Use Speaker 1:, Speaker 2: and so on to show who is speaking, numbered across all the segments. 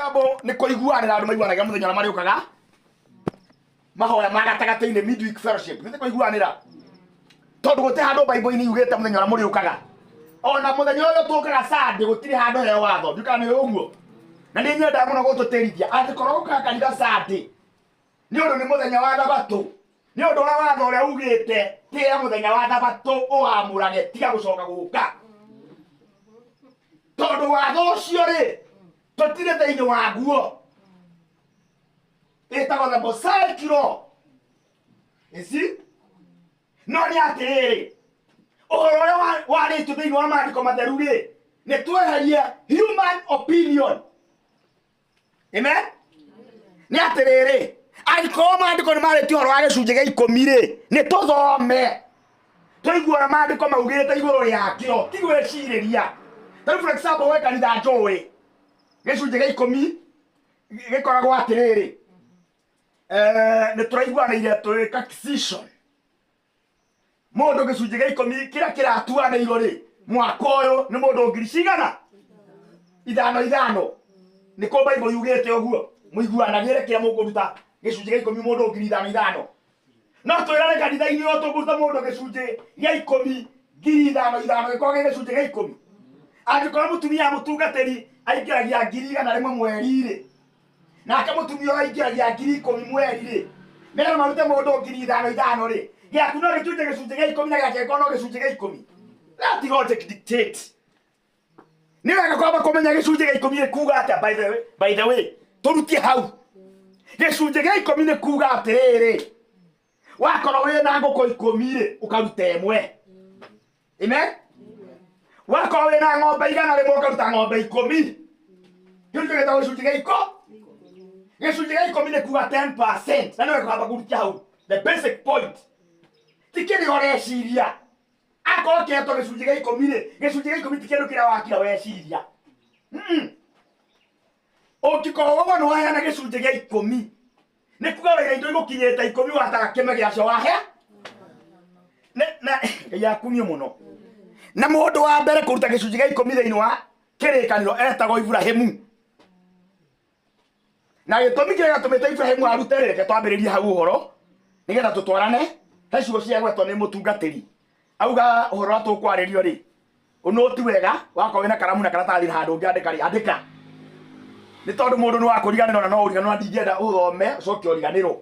Speaker 1: Example, nĩ kũiguanĩra andũ maiguanaga mũthenya ũrĩa marĩũkaga mahoya ma gatagatĩ-inĩ, midweek fellowship, nĩ kũiguanĩra, tondũ gũtirĩ handũ Bible-inĩ yugĩte mũthenya ũrĩa mũrĩũkaga. Ona mũthenya ũyũ tũkaga Sunday, gũtirĩ handũ he watho ndiũkaga nĩ ũguo. Na nĩ nyendaga mũno gũtũtĩrithia atĩ korwo ũkaga kanitha Sunday nĩ ũndũ nĩ mũthenya wa thabatũ, nĩ ũndũ ũrĩa watho ũrĩa ugĩte, tĩĩa mũthenya wa thabatũ ũwamũrage, tiga gũcoka gũka, tondũ watho ũcio rĩ, tũtirĩ thĩinĩ waguo. Ĩtagwo the Mosaic law ĩci. No nĩ atĩrĩrĩ, ũhoro ũrĩa warĩtio thĩinĩ wa maandĩko matheru rĩ, nĩ tweherie human opinion. Amen. Nĩ atĩrĩrĩ, angĩkorwo maandĩko nĩ marĩtie ũhoro wa gĩcunjĩ gĩa 10 rĩ, nĩ tũthome tũigue ũrĩa maandĩko maugĩte igũrũ rĩakĩo, ti gwĩcirĩria. Tarĩu, for example, we kanitha njũĩ gĩcunjĩ gĩa 10 gĩkoragwo atĩrĩrĩ, nĩ tũraiguanĩire twĩ taxation mũndũ gĩcunjĩ gĩa 10 kĩrĩa kĩratuanĩirwo rĩ, mwaka ũyũ nĩ mũndũ ngiri cigana? Ithano ithano. Nĩ kũ Bible yugĩte ũguo? Mũiguanagĩre kĩrĩa mũkũruta gĩcunjĩ gĩa 10, mũndũ ngiri ithano ithano. No twĩrane kanitha-inĩ ũyũ tũkũruta mũndũ gĩcunjĩ gĩa 10 ngiri ithano ithano, gĩkorwo gĩ gĩcunjĩ gĩa 10. Angĩkorwo mũtumia mũtungatĩri aingĩragia 100,000 mweri-rĩ, nake mũtumia ũyũ aingĩragia 10,000 mweri rĩ, nĩgetha marute mũndũ ngiri ithano ithano rĩ, gĩaku no gĩcunjĩ gĩcunjĩ gĩa 10 na gĩake gĩkorwo no gĩcunjĩ gĩa 10. Let logic dictate. Nĩ wega kwamba kũmenya gĩcunjĩ gĩa 10 nĩ kuga atĩa. By the way, tũrutie hau, gĩcunjĩ gĩa 10 nĩ kuga atĩrĩrĩ, wakorwo wĩ na ngũkũ 10 rĩ, ũkaruta ĩmwe. Amen. Wakorwo wĩ na ng'ombe 100, ũkaruta ng'ombe 10. Kĩu nĩkĩo gĩtagwo gĩcunjĩ gĩa gĩcunjĩ gĩa 10, nĩ kuga 10%. Na nĩ wega kwamba kũrutia hau the basic point, ti kĩrĩa ũreciria. Akorwo kĩetwo gĩcunjĩ gĩa 10 rĩ, gĩcunjĩ gĩa 10 ti kĩndũ kĩrĩa wakira weciria. Ũngĩkorwo ũguo nĩ waheana gĩcunjĩ gĩa 10, nĩ kuga wĩra indo igũkinyĩte 10, wataga kĩmwe gĩacio wahe na Ngai akumio mũno. Na mũndũ wa mbere kũruta gĩcunjĩ gĩa 10 thĩinĩ wa kĩrĩkanĩro etagwo Iburahĩmu. Na gĩtũmi kĩrĩa gĩatũmĩte Iburahĩmu arute rĩ, reke twambĩrĩrie hau ũhoro nĩgetha tũtwarane. He ciugo ciagwetwo nĩ mũtungatĩri, auga ũhoro ũrĩa tũkwarĩrio rĩ, ũnũti wega. Wakorwo wĩna karamu na karatathi na handũ ũngĩandĩka rĩ, andĩka, nĩ tondũ mũndũ nĩ wakũriganĩrwo na no ũriganĩrwo, na ndingĩenda ũthome ũcoke ũriganĩrwo.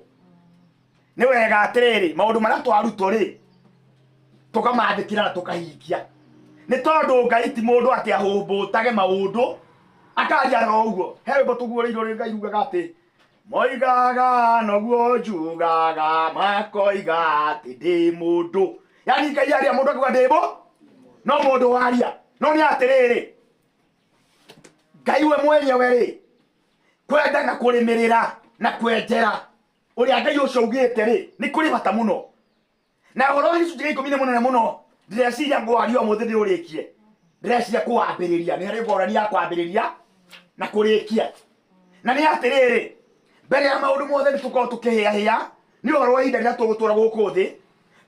Speaker 1: Nĩ wega atĩrĩrĩ, maũndũ marĩa twarutwo rĩ, tũkamandĩkĩra na tũkahingia, nĩ tondũ Ngai ti mũndũ atĩ ahũmbũtage maũndũ akaria ro ũguo. He rwĩmbo tũguũrĩirwo rĩ, Ngai ugaga atĩ moigaga noguo njugaga, makoiga atĩ ndĩ mũndũ. Yani Ngai aria, mũndũ akauga ndĩ mũ no mũndũ waria. No nĩ atĩrĩrĩ, Ngai we mwenyewe rĩ, kwenda na kũrĩmĩrĩra na kwenjera ũrĩa Ngai ũcio augĩte rĩ, nĩ kũrĩ bata mũno. Na ũhoro wa gĩcunjĩ gĩa 10 nĩ mũnene mũno. Ndĩreciria ngwaria ũmũthĩ ndĩũrĩkie, ndĩreciria kũwambĩrĩria. Nĩ harĩ ngũrani ya kwambĩrĩria na kũrĩkia. Na nĩ atĩrĩrĩ, mbere ya maũndũ mothe, nĩ tũkorwo tũkĩhĩahĩa nĩ ũhoro wa ihinda rĩrĩa tũgũtũra gũkũ thĩ,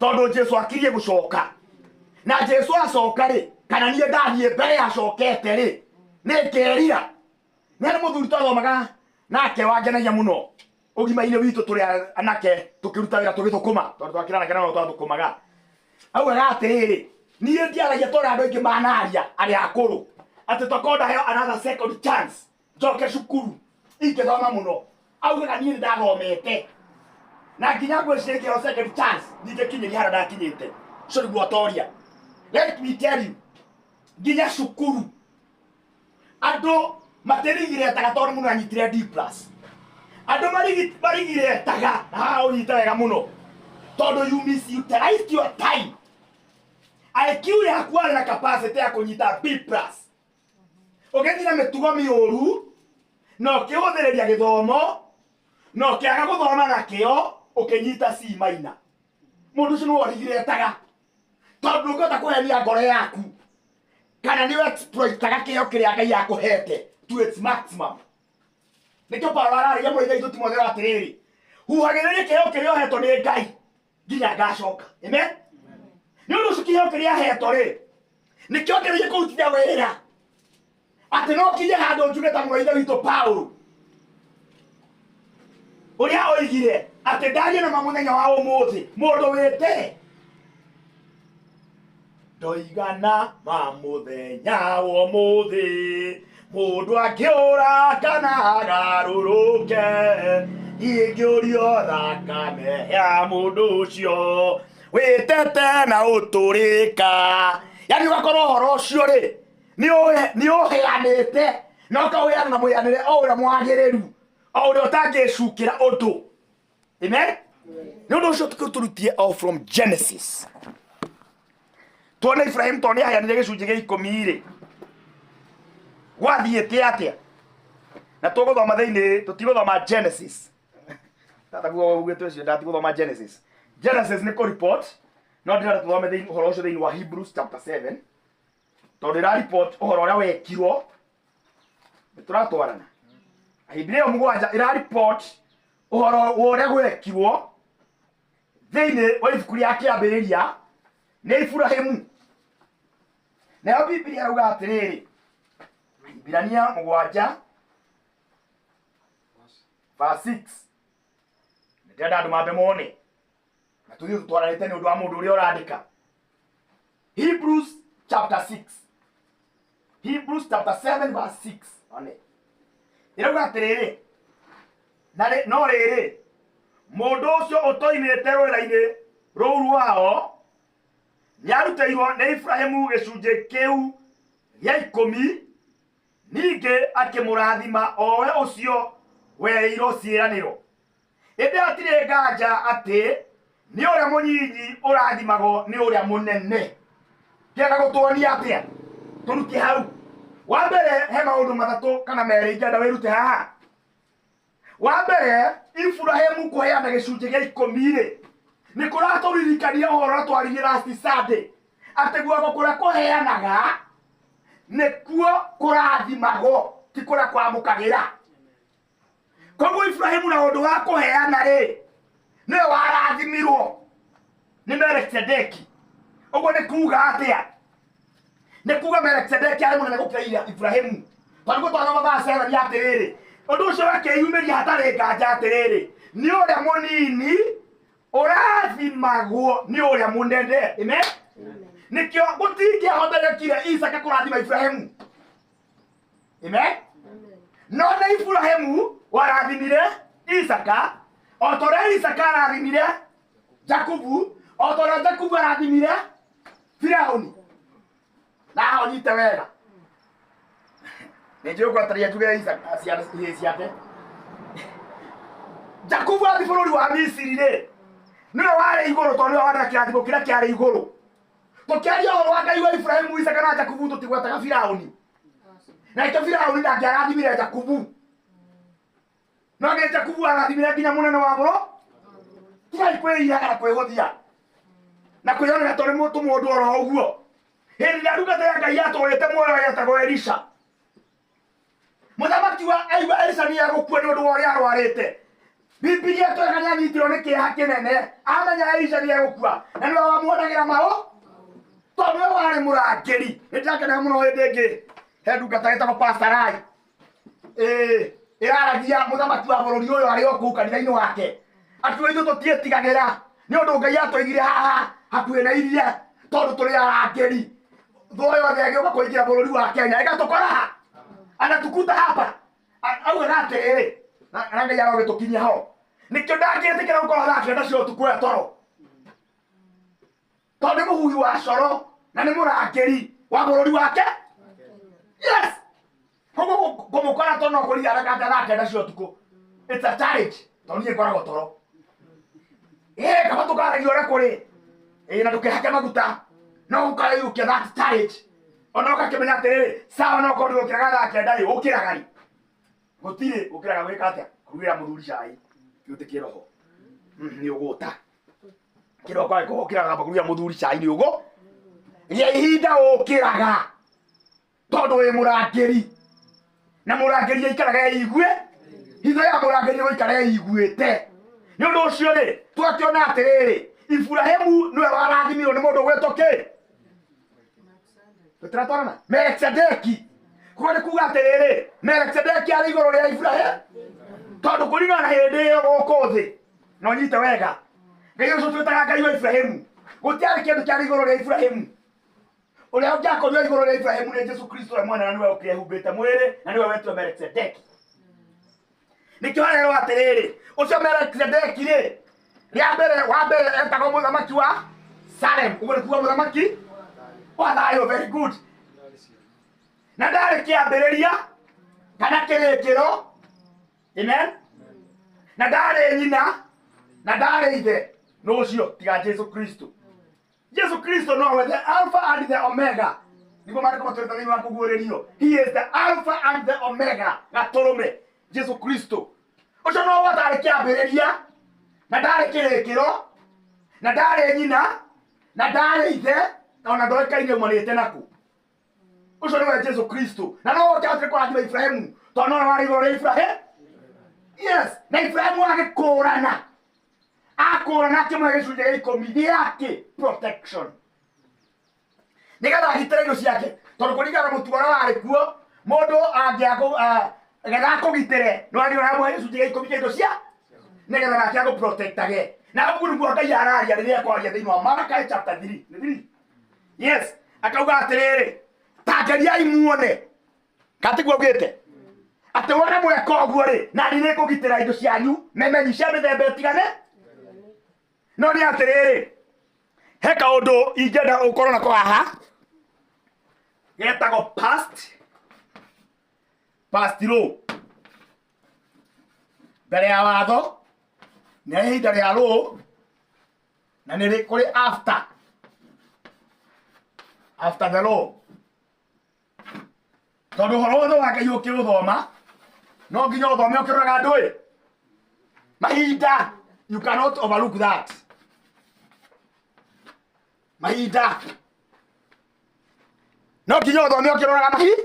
Speaker 1: tondũ Jesu akirie gũcoka. Na Jesu acoka rĩ, kana niĩ ndathiĩ mbere acokete rĩ, nĩ ngerira. Nĩ harĩ mũthuri twathomaga nake wangenagia mũno ũgima-inĩ witũ tũrĩ anake, tũkĩruta wĩra, tũgĩthũkũma, tondũ twakĩra anake no twathũkũmaga. Augaga atĩrĩrĩ, niĩ ndiaragia tondũ andũ aingĩ manaria arĩa akũrũ atĩ tokorwo ndaheo another second chance njoke cukuru ingĩthoma mũno. Augaga niĩ nĩ ndathomete na nginya ngwĩciria ingĩheo second chance ningĩkinyĩria harĩa ndakinyĩte. Ũcio nĩguo toria. Let me tell you, nginya cukuru andũ matirigiretaga tondũ mũndũ anyitire D plus. Andũ marigiretaga na haha ũnyite wega mũno, tondũ you misutilized your time. IQ yaku arĩ na capacity ya kũnyita B plus, ũgĩthiĩ na mĩtugo mĩũru na ũkĩhũthĩrĩria gĩthomo na ũkĩaga gũthoma na kĩo, ũkĩnyita C minor. Mũndũ ũcio nĩwe ũrigiretaga, tondũ ndũngĩhota kũhenia ngoro yaku kana nĩ exploitaga kĩheo kĩrĩa Ngai akũhete to its maximum. Nĩkĩo Paulo ararĩria mũrĩithi witũ Timotheo atĩrĩrĩ, huhagĩrĩria kĩheo kĩrĩa ũhetwo nĩ Ngai nginya ngacoka. Amen. Nĩ ũndũ ũcio kĩheo kĩrĩa ahetwo rĩ, nĩkĩo ngeragia kũrutithia wĩra atĩ no kinye handũ njuge ta mũrũ wa ithe witũ Paulo. Ũrĩa oigire atĩ ndarie na ma mũthenya wa ũmũthĩ mũndũ wĩte ndoigana ma mũthenya wa ũmũthĩ mũndũ akĩũra kana agarũrũke ingĩũrio thakame ya mũndũ ũcio wĩtete na ũtũrĩka. Yani ũgakorwo ũhoro ũcio rĩ nĩ ũheanĩte na ũkaũheana na mũheanĩre o ũrĩa mwagĩrĩru o ũrĩa ũtangĩcukĩra ũndũ. Amen. Nĩ ũndũ ũcio tũrutie o from Genesis tuone Ibrahim tondũ nĩ aheanire gĩcunjĩ gĩa ikũmi rĩ gwathiĩte atĩa na tũgũthoma thĩinĩ tũtigũthoma Genesis tataguo ugĩte ũcio ndatigũthoma Genesis. Genesis nĩ kũ report no ndĩrenda tũthome thĩinĩ ũhoro ũcio thĩinĩ wa Hebrews chapter 7 tondũ ĩra report ũhoro ũrĩa wekirwo nĩ tũratwarana. Ahibirĩo mũgwanja ĩra report ũhoro wa ũrĩa gwekirwo thĩinĩ wa ibuku rĩa kĩambĩrĩria nĩ Iburahĩmu. Nayo Bibilia yauga atĩrĩrĩ, Ahibirania mũgwanja verse 6 ndĩrenda andũ mambe mone na tũthiĩ tũtwaranĩte nĩ ũndũ wa mũndũ ũrĩa ũrandĩka. Hebrews chapter 6, Hebrews chapter 7 verse 6 one ĩrauga atĩrĩrĩ, na no rĩrĩ mũndũ ũcio ũtoimĩte rũrĩra-inĩ rũu rwao nĩarutĩirwo nĩ Iburahĩmu gĩcunjĩ kĩu gĩa ikũmi ningĩ akĩmũrathima owe ũcio werĩirwo ciĩranĩro. Ĩndĩ hatirĩ nganja atĩ nĩ ũrĩa mũnyinyi ũrathimagwo nĩ ũrĩa mũnene. Kĩenda gũtuonia atĩa? Tũrute hau. Wa mbere he maũndũ matatũ kana merĩ ingĩenda wĩrute haha. Wa mbere Iburahĩmu kũheana gĩcunjĩ gĩa ikũmi rĩ nĩ kũratũririkania ũhoro ũrĩa twaririe last Sunday atĩ guoko kũrĩa kũheanaga nĩkuo kũrathimagwo ti kũrĩa kwamũkagĩra. Koguo Iburahĩmu na ũndũ wa kũheana rĩ nĩwe warathimirwo nĩ Melkisedeki. Ũguo nĩ kuga atĩa? Nĩ kuga Melkisedeki arĩ mũnene gũkĩra Iburahĩmu. Tondũ nĩguo twathoma verse 7 atĩrĩrĩ ũndũ ũcio wakĩyumĩria hatarĩ nganja atĩrĩrĩ nĩ ũrĩa mũnini ũrathimagwo nĩ ũrĩa mũnene. Amen. Nĩkĩo gũtingĩahotekekire Isaka kũrathima Iburahĩmu. Amen. No nĩ Iburahĩmu warathimire Isaka o ta ũrĩa Isaka arathimire Jakubu o ta ũrĩa Jakubu arathimire Firaũni. Na haha ũnyite wega nĩ njũĩ ngwataria njuge Isaka ciana ihĩĩ ciake. Jakubu athiĩ bũrũri wa Misiri rĩ nĩwe warĩ igũrũ tondũ nĩwe warĩ na kĩrathimo kĩrĩa kĩarĩ igũrũ. Tũkĩaria ũhoro wa Ngai wa Iburahĩmu, Isaka na Jakubu tũtigwetaga Firaũni. Na ĩkĩo Firaũni ndangĩarathimire Jakubu. No nĩ Jakubu arathimire nginya mũnene wa bũrũ. Tigai kwĩiraga na kwĩhũthia na kwĩonera tũrĩ mũtũ mũndũ oro ũguo. Hĩndĩ ĩrĩa ndungata ya Ngai yatũrĩte muoyo yetagwo Elisha. Mũthamaki wa aigua Elisha nĩ egũkua nĩ ũndũ wa ũrĩa arwarĩte. Bibilia twega nĩ anyitirwo nĩ kĩeha kĩnene amenya Elisha nĩ egũkua na nĩwe wamuonagĩra maũ tondũ nĩwe warĩ mũrangĩri. Nĩ ndĩrakenaga mũno hĩndĩ ĩngĩ he ndungata ĩtagwo Pastor Rai ĩraragia mũthamaki wa bũrũri ũyũ arĩ o kũu kanitha-inĩ wake akiuga ithuĩ tũtiĩtigagĩra nĩ ũndũ Ngai atũigire haha hakuhĩ na iria tondũ tũrĩ arangĩri. Thũ yothe ĩgĩũka kũingĩra bũrũri wa Kenya ĩgatũkora ha anatukuta hapa. Augaga atĩrĩrĩ na Ngai arogĩtũkinyia ho. Nĩkĩo ndangĩtĩkĩra gũkorwo thaa kenda cia ũtukũ e toro tondũ nĩ mũhuhi wa coro na nĩ mũrangĩri wa bũrũri wake. Yes, koguo kũmũkora toro no kũriga arakata thaa kenda cia ũtukũ. It's a challenge tondũ niĩ ngoragwo toro. Kaba tũkaragia ũrĩa kũrĩ na ndũkehake maguta no ũkarĩũkia that challenge ona ũgakĩmenya atĩrĩrĩ sawa no korwo ndũgũkĩraga thaa kenda rĩ ũkĩraga rĩ gũtirĩ ũkĩraga gwĩka atĩa kũrugĩra mũthuri cai kĩu ti kĩroho nĩ ũgũta kĩroko angĩkorwo ũkĩraga kũrugĩra mũthuri cai nĩ ũgũ gĩa ihinda ũkĩraga tondũ wĩ mũrangĩri na mũrangĩri aikaraga eigue hitho ya mũrangĩri gũikara eiguĩte. Nĩ ũndũ ũcio rĩ twakĩona atĩrĩrĩ Iburahĩmu nĩwe warathimirwo nĩ mũndũ ũgwĩtwo kĩ tũtiratwarana Melkisedeki. Koguo nĩ kuga atĩrĩrĩ Melkisedeki arĩ igũrũ rĩa Iburahĩmu. Tondũ kũringana na hĩndĩ ĩyo gũkũ thĩ, na ũnyite wega, Ngai ũcio twĩtaga Ngai wa Ibrahimu, gũtiarĩ kĩndũ kĩarĩ igũrũ rĩa Ibrahimu. Ũrĩa ũngĩakorirwo igũrũ rĩa Ibrahimu nĩ Jesu Kristo ũrĩa mwene na nĩwe ũkire ehumbĩte mwĩrĩ na nĩwe wetwo Melkisedeki. Nĩkĩo arerwo atĩrĩrĩ, ũcio Melkisedeki rĩ, rĩa mbere wa mbere etagwo mũthamaki wa Salem, ũguo nĩ kuga mũthamaki wa thayũ. Very good. Na ndarĩ kĩambĩrĩria kana kĩrĩkĩro. Amen. Na ndarĩ nyina na ndarĩ ithe, no ũcio tiga Jesu Kristo. Jesu Kristo nowe the Alpha and the Omega. Nĩguo maandĩko matwĩrĩte thĩinĩ wa kũguũrĩrio. He is the Alpha and the Omega. Gatũrũme Jesu Kristo. Ũcio nowe ũtarĩ kĩambĩrĩria na ndarĩ kĩrĩkĩro na ndarĩ nyina na ndarĩ ithe na ona ndoĩkaine umanĩte naku. Ũcio nĩwe Jesu Kristo. Na no ũkĩahotire kũrathima Ibrahimu tondũ nowe warĩ igũrũ rĩa Ibrahimu. Yes, na Ibrahimu agĩkũrana. Akũrana akĩmũhe gĩcunjĩ gĩa ikũmi gĩake protection. Nĩgetha agitĩre indo ciake tondũ kũringana na mũtugo ũrĩa warĩ kuo mũndũ getha akũgitĩre no agĩrĩirwo amũhe gĩcunjĩ gĩa ikũmi kĩa indo cia nĩgetha nake agũprotectage. Na ũguo nĩguo Ngai araria rĩrĩa ekwaria thĩinĩ wa Malachi chapter 3. Nĩ 3? Yes, akauga atĩrĩrĩ, ta ngeriai muone katiguo augĩte atĩ wona mweka ũguo rĩ na niĩ nĩngũgitĩra indo cianyu memenyi cia mĩthemba ĩtigane. No nĩ atĩrĩrĩ, he kaũndũ ingĩenda ũkorwo nako haha getagwo past law. Mbere ya watho nĩ ihinda rĩa law na nĩ kũrĩ after the law. Tondũ ũhoro wothe wa Ngai ũkĩũthoma no nginya ũthome ũkĩroraga andũ ĩ mahinda. You cannot overlook that. Mahinda no nginya ũthome ũkĩroraga mahinda.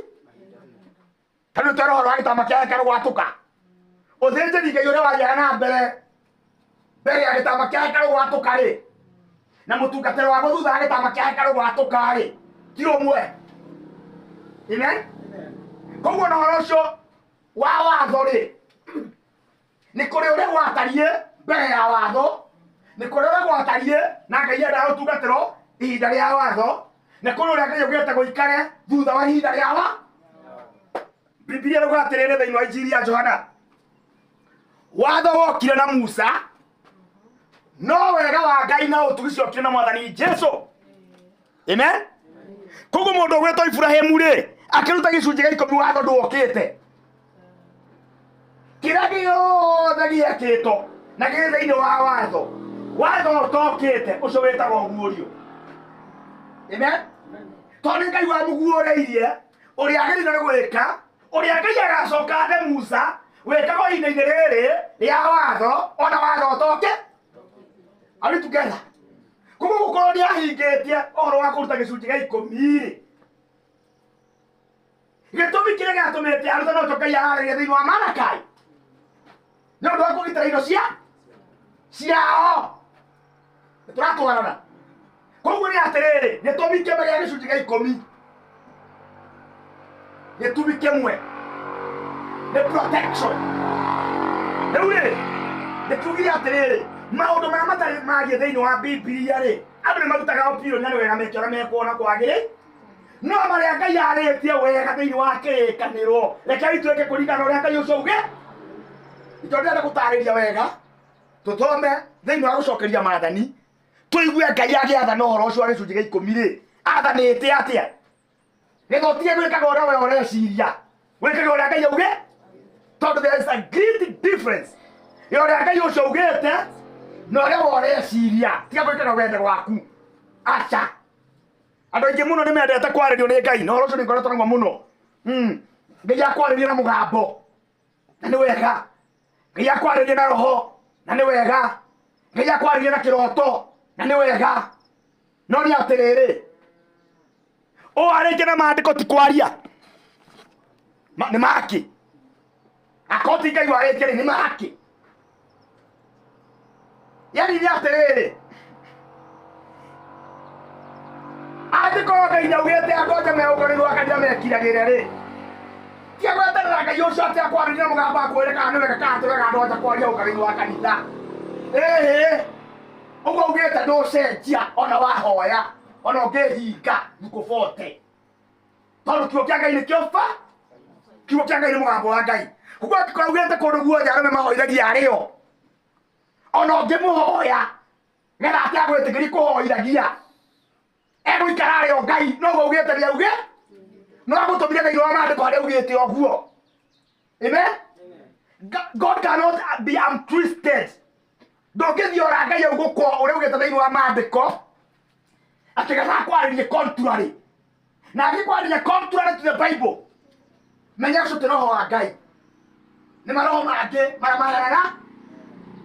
Speaker 1: Tondũ twera ũhoro wa gĩtama kĩa hekarũ gwatũka, ũthĩnjĩri Ngai ũrĩa wathiaga na mbere mbere ya gĩtama kĩa hekarũ gwatũka rĩ na mũtungatĩro wagwo thutha wa gĩtama kĩa hekarũ gwatũka rĩ ti ũmwe. Amen. Koguo na ũhoro ũcio wa watho rĩ, nĩ kũrĩ ũrĩa gwatariĩ mbere ya watho, nĩ kũrĩ ũrĩa gwatariĩ na Ngai endaga ũtungatĩro ihinda rĩa watho, na kũrĩ ũrĩa Ngai augĩte gũikare thutha wa ihinda rĩa wa. Biblia ĩrauga atĩrĩrĩ thĩinĩ wa Injiri ya Johana, watho wokire na Musa, no wega wa Ngai na ũtugi ciokire na Mwathani Jesu. Amen. Koguo mũndũ ũgwĩtwo Ibrahimu rĩ akĩruta gĩcunjĩ gĩa ikũmi watho ndwokĩte. Kĩrĩa gĩothe gĩekĩtwo na gĩ thĩinĩ wa watho, watho ũtokĩte ũcio wĩtagwo ũguũrio. Amen. Tondũ nĩ Ngai wamũguũrĩirie ũrĩa agĩrĩirwo nĩ gwĩka, ũrĩa Ngai agacoka athe Musa wĩkagwo ihinda-inĩ rĩrĩ rĩa watho ona watho ũtoke. Are we together? Koguo gũkorwo nĩ ahingĩtie ũhoro wa kũruta gĩcunjĩ gĩa ikũmi rĩ, gĩtũmi kĩrĩa gĩatũmĩte arute no Ngai ararĩria thĩinĩ wa Malakai nĩ ũndũ wa kũgitĩra indo cia ciao. Nĩtũratwarana. Koguo nĩ atĩrĩrĩ, gĩtũmi kĩmwe gĩa gĩcunjĩ gĩa ikũmi, gĩtũmi kĩmwe nĩ protection. Rĩu rĩ, nĩtugire atĩrĩrĩ, maũndũ marĩa matarĩ marie thĩinĩ wa Bibilia rĩ, andũ nĩ marutaga opinion na nĩ wega meke ũrĩa mekuona kwagĩrĩ, no marĩa Ngai arĩtie wega thĩinĩ wa kĩrĩkanĩro rekei twĩke kũringana na ũrĩa Ngai ũcio auge. Nĩkĩo ndĩrenda gũtarĩria wega tũthome thĩinĩ wa gũcokeria maathani tũigue Ngai agĩathana ũhoro ũcio wa gĩcunjĩ gĩa ikũmi rĩ athanĩte atĩa, nĩgetha ũtige gwĩkaga ũrĩa we ũreciria, wĩkage ũrĩa Ngai auge, tondũ there is a great difference ya ũrĩa Ngai ũcio augĩte na ũrĩa we ũreciria. Tiga gwĩkaga wende waku. Aca, andũ aingĩ mũno nĩ mendete kwarĩrio nĩ Ngai na ũhoro ũcio nĩ ngoretwo naguo mũno. Ngai akwarĩria na mũgambo na nĩ wega, Ngai akwarĩria na roho na nĩ wega, Ngai akwarĩria na kĩroto na nĩ wega, no nĩ atĩrĩrĩ, ũũ arĩtie na maandĩko ti kwaria nĩ maki akorwo ti Ngai warĩtie rĩ nĩ maki. Yani nĩ atĩrĩrĩ, angĩkorwo Ngai nĩaugĩte andũ othe meũnganĩrwo kanitha mekiragĩre rĩ, Tiga gweterera Ngai ũcio atĩ akwarĩrie na mũgambo akwĩre kana nĩ wega kana ti wega andũ ota kwaria ũka thĩinĩ wa kanitha. Ĩhĩ, ũguo augĩte ndũcenjia ona wahoya ona ũngĩhinga thukũ 40. Tondũ kiugo kĩa Ngai nĩkĩo ba, kiugo kĩa Ngai nĩ mũgambo wa Ngai. Koguo angĩkorwo augĩte kũndũ guothe arũme mahoithagia arĩo, ona ũngĩmũhoya nĩgetha ate agwĩtĩkĩria kũhoithagia, egũikara arĩo Ngai noguo augĩte nĩ auge, no agũtũmire thĩinĩ wa maandĩko harĩa augĩte ũguo. Amen? God cannot be untwisted. Ndũngĩthiora Ngai augũkwo ũrĩa augĩte thĩinĩ wa maandĩko atĩ getha akwarĩrie contrary. Na angĩkwarĩria contrary to the Bible, menya ũcio ti roho wa Ngai. Nĩ maroho mangĩ marĩa maheanaga.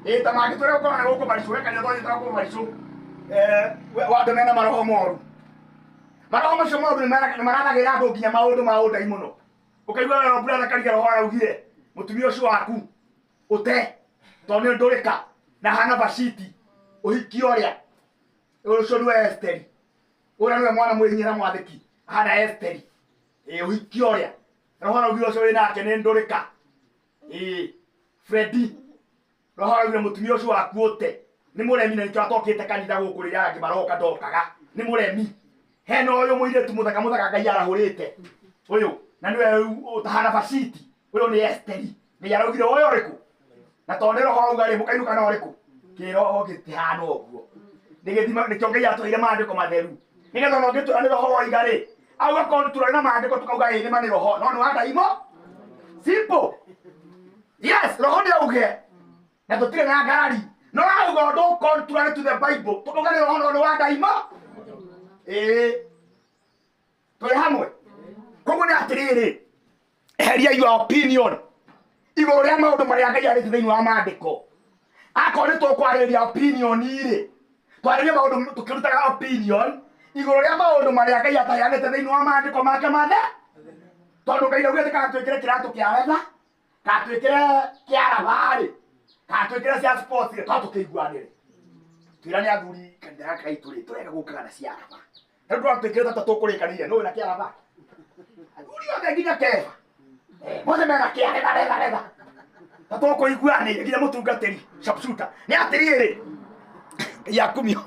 Speaker 1: Ĩ ta mangĩ tũrĩa gũkorwo na gũkũ Maricũ, we kanitha twathiĩte gũkũ Maricũ, wa andũ mena maroho moru. Maroho macio moru nĩ marathagĩra andũ nginya maũndũ ma ũndai mũno. Ũkaigua wega brother Kariga roho araugire mũtumia ũcio waku ũte tondũ nĩ ndũrĩka na hana baciti ũhiki ũrĩa ũcio nĩwe Esteri, ũrĩa nĩwe mwana mwĩhinya na mwathĩki hana Esteri. Ĩ ũhiki ũrĩa roho araugire ũcio wĩ nake nĩ ndũrĩka. Ĩ Freddy roho araugire mũtumia ũcio waku ũte nĩ mũremi na nĩkĩo atokĩte kanitha gũkũ rĩrĩa angĩ maroka ndokaga nĩ mũremi. Hena ũyũ mũirĩtu mũthaka mũthaka Ngai arahũrĩte ũyũ na nĩwe ũtahana baciti, ũyũ nĩ Esteri. Ngai araugire ũyũ ũrĩkũ? Na tondũ nĩ roho auga rĩ, mũkainũka na ũrĩkũ? Kĩroho gĩtihana ũguo. Nĩ gĩthima nĩkĩo Ngai atũheire maandĩko matheru nĩgetha ona ũngĩtwĩra nĩ roho woiga rĩ, auga korwo na maandĩko tũkauga ĩ nĩma nĩ roho no nĩ wa ndaimo. Simple. Yes, roho nĩ auge na tũtirĩ na ngarari, no auga ũndũ contrary to the Bible tũkauga nĩ roho no nĩ wa ndaimo. Ĩĩ, tũrĩ hamwe. Koguo nĩ atĩrĩrĩ, eheria your opinion igũrũ rĩa maũndũ marĩa Ngai arĩtie thĩinĩ wa maandĩko. Akorwo nĩ tũkwarĩrĩria opinion rĩ, twarĩrie maũndũ tũkĩrutaga opinion igũrũ rĩa maũndũ marĩa Ngai ataheanĩte thĩinĩ wa maandĩko make mathe, tondũ Ngai ndaugĩte kana twĩkĩre kĩratũ kĩa retha, kana twĩkĩre kĩa raba rĩ, kana twĩkĩre cia sports rĩ, to tũkĩiguanĩre twĩrane athuri kanitha gaka gaitũ rĩ, tũrega gũkaga na cia raba. Rĩu twatwĩkĩre ta tũkũrĩkanĩire nũ wĩna kĩa raba, athuri othe nginya keba mothe mena kĩa retha retha retha, ta tũkũiguanĩire nginya mũtungatĩri sharpshooter nĩ atĩrĩrĩ yakumio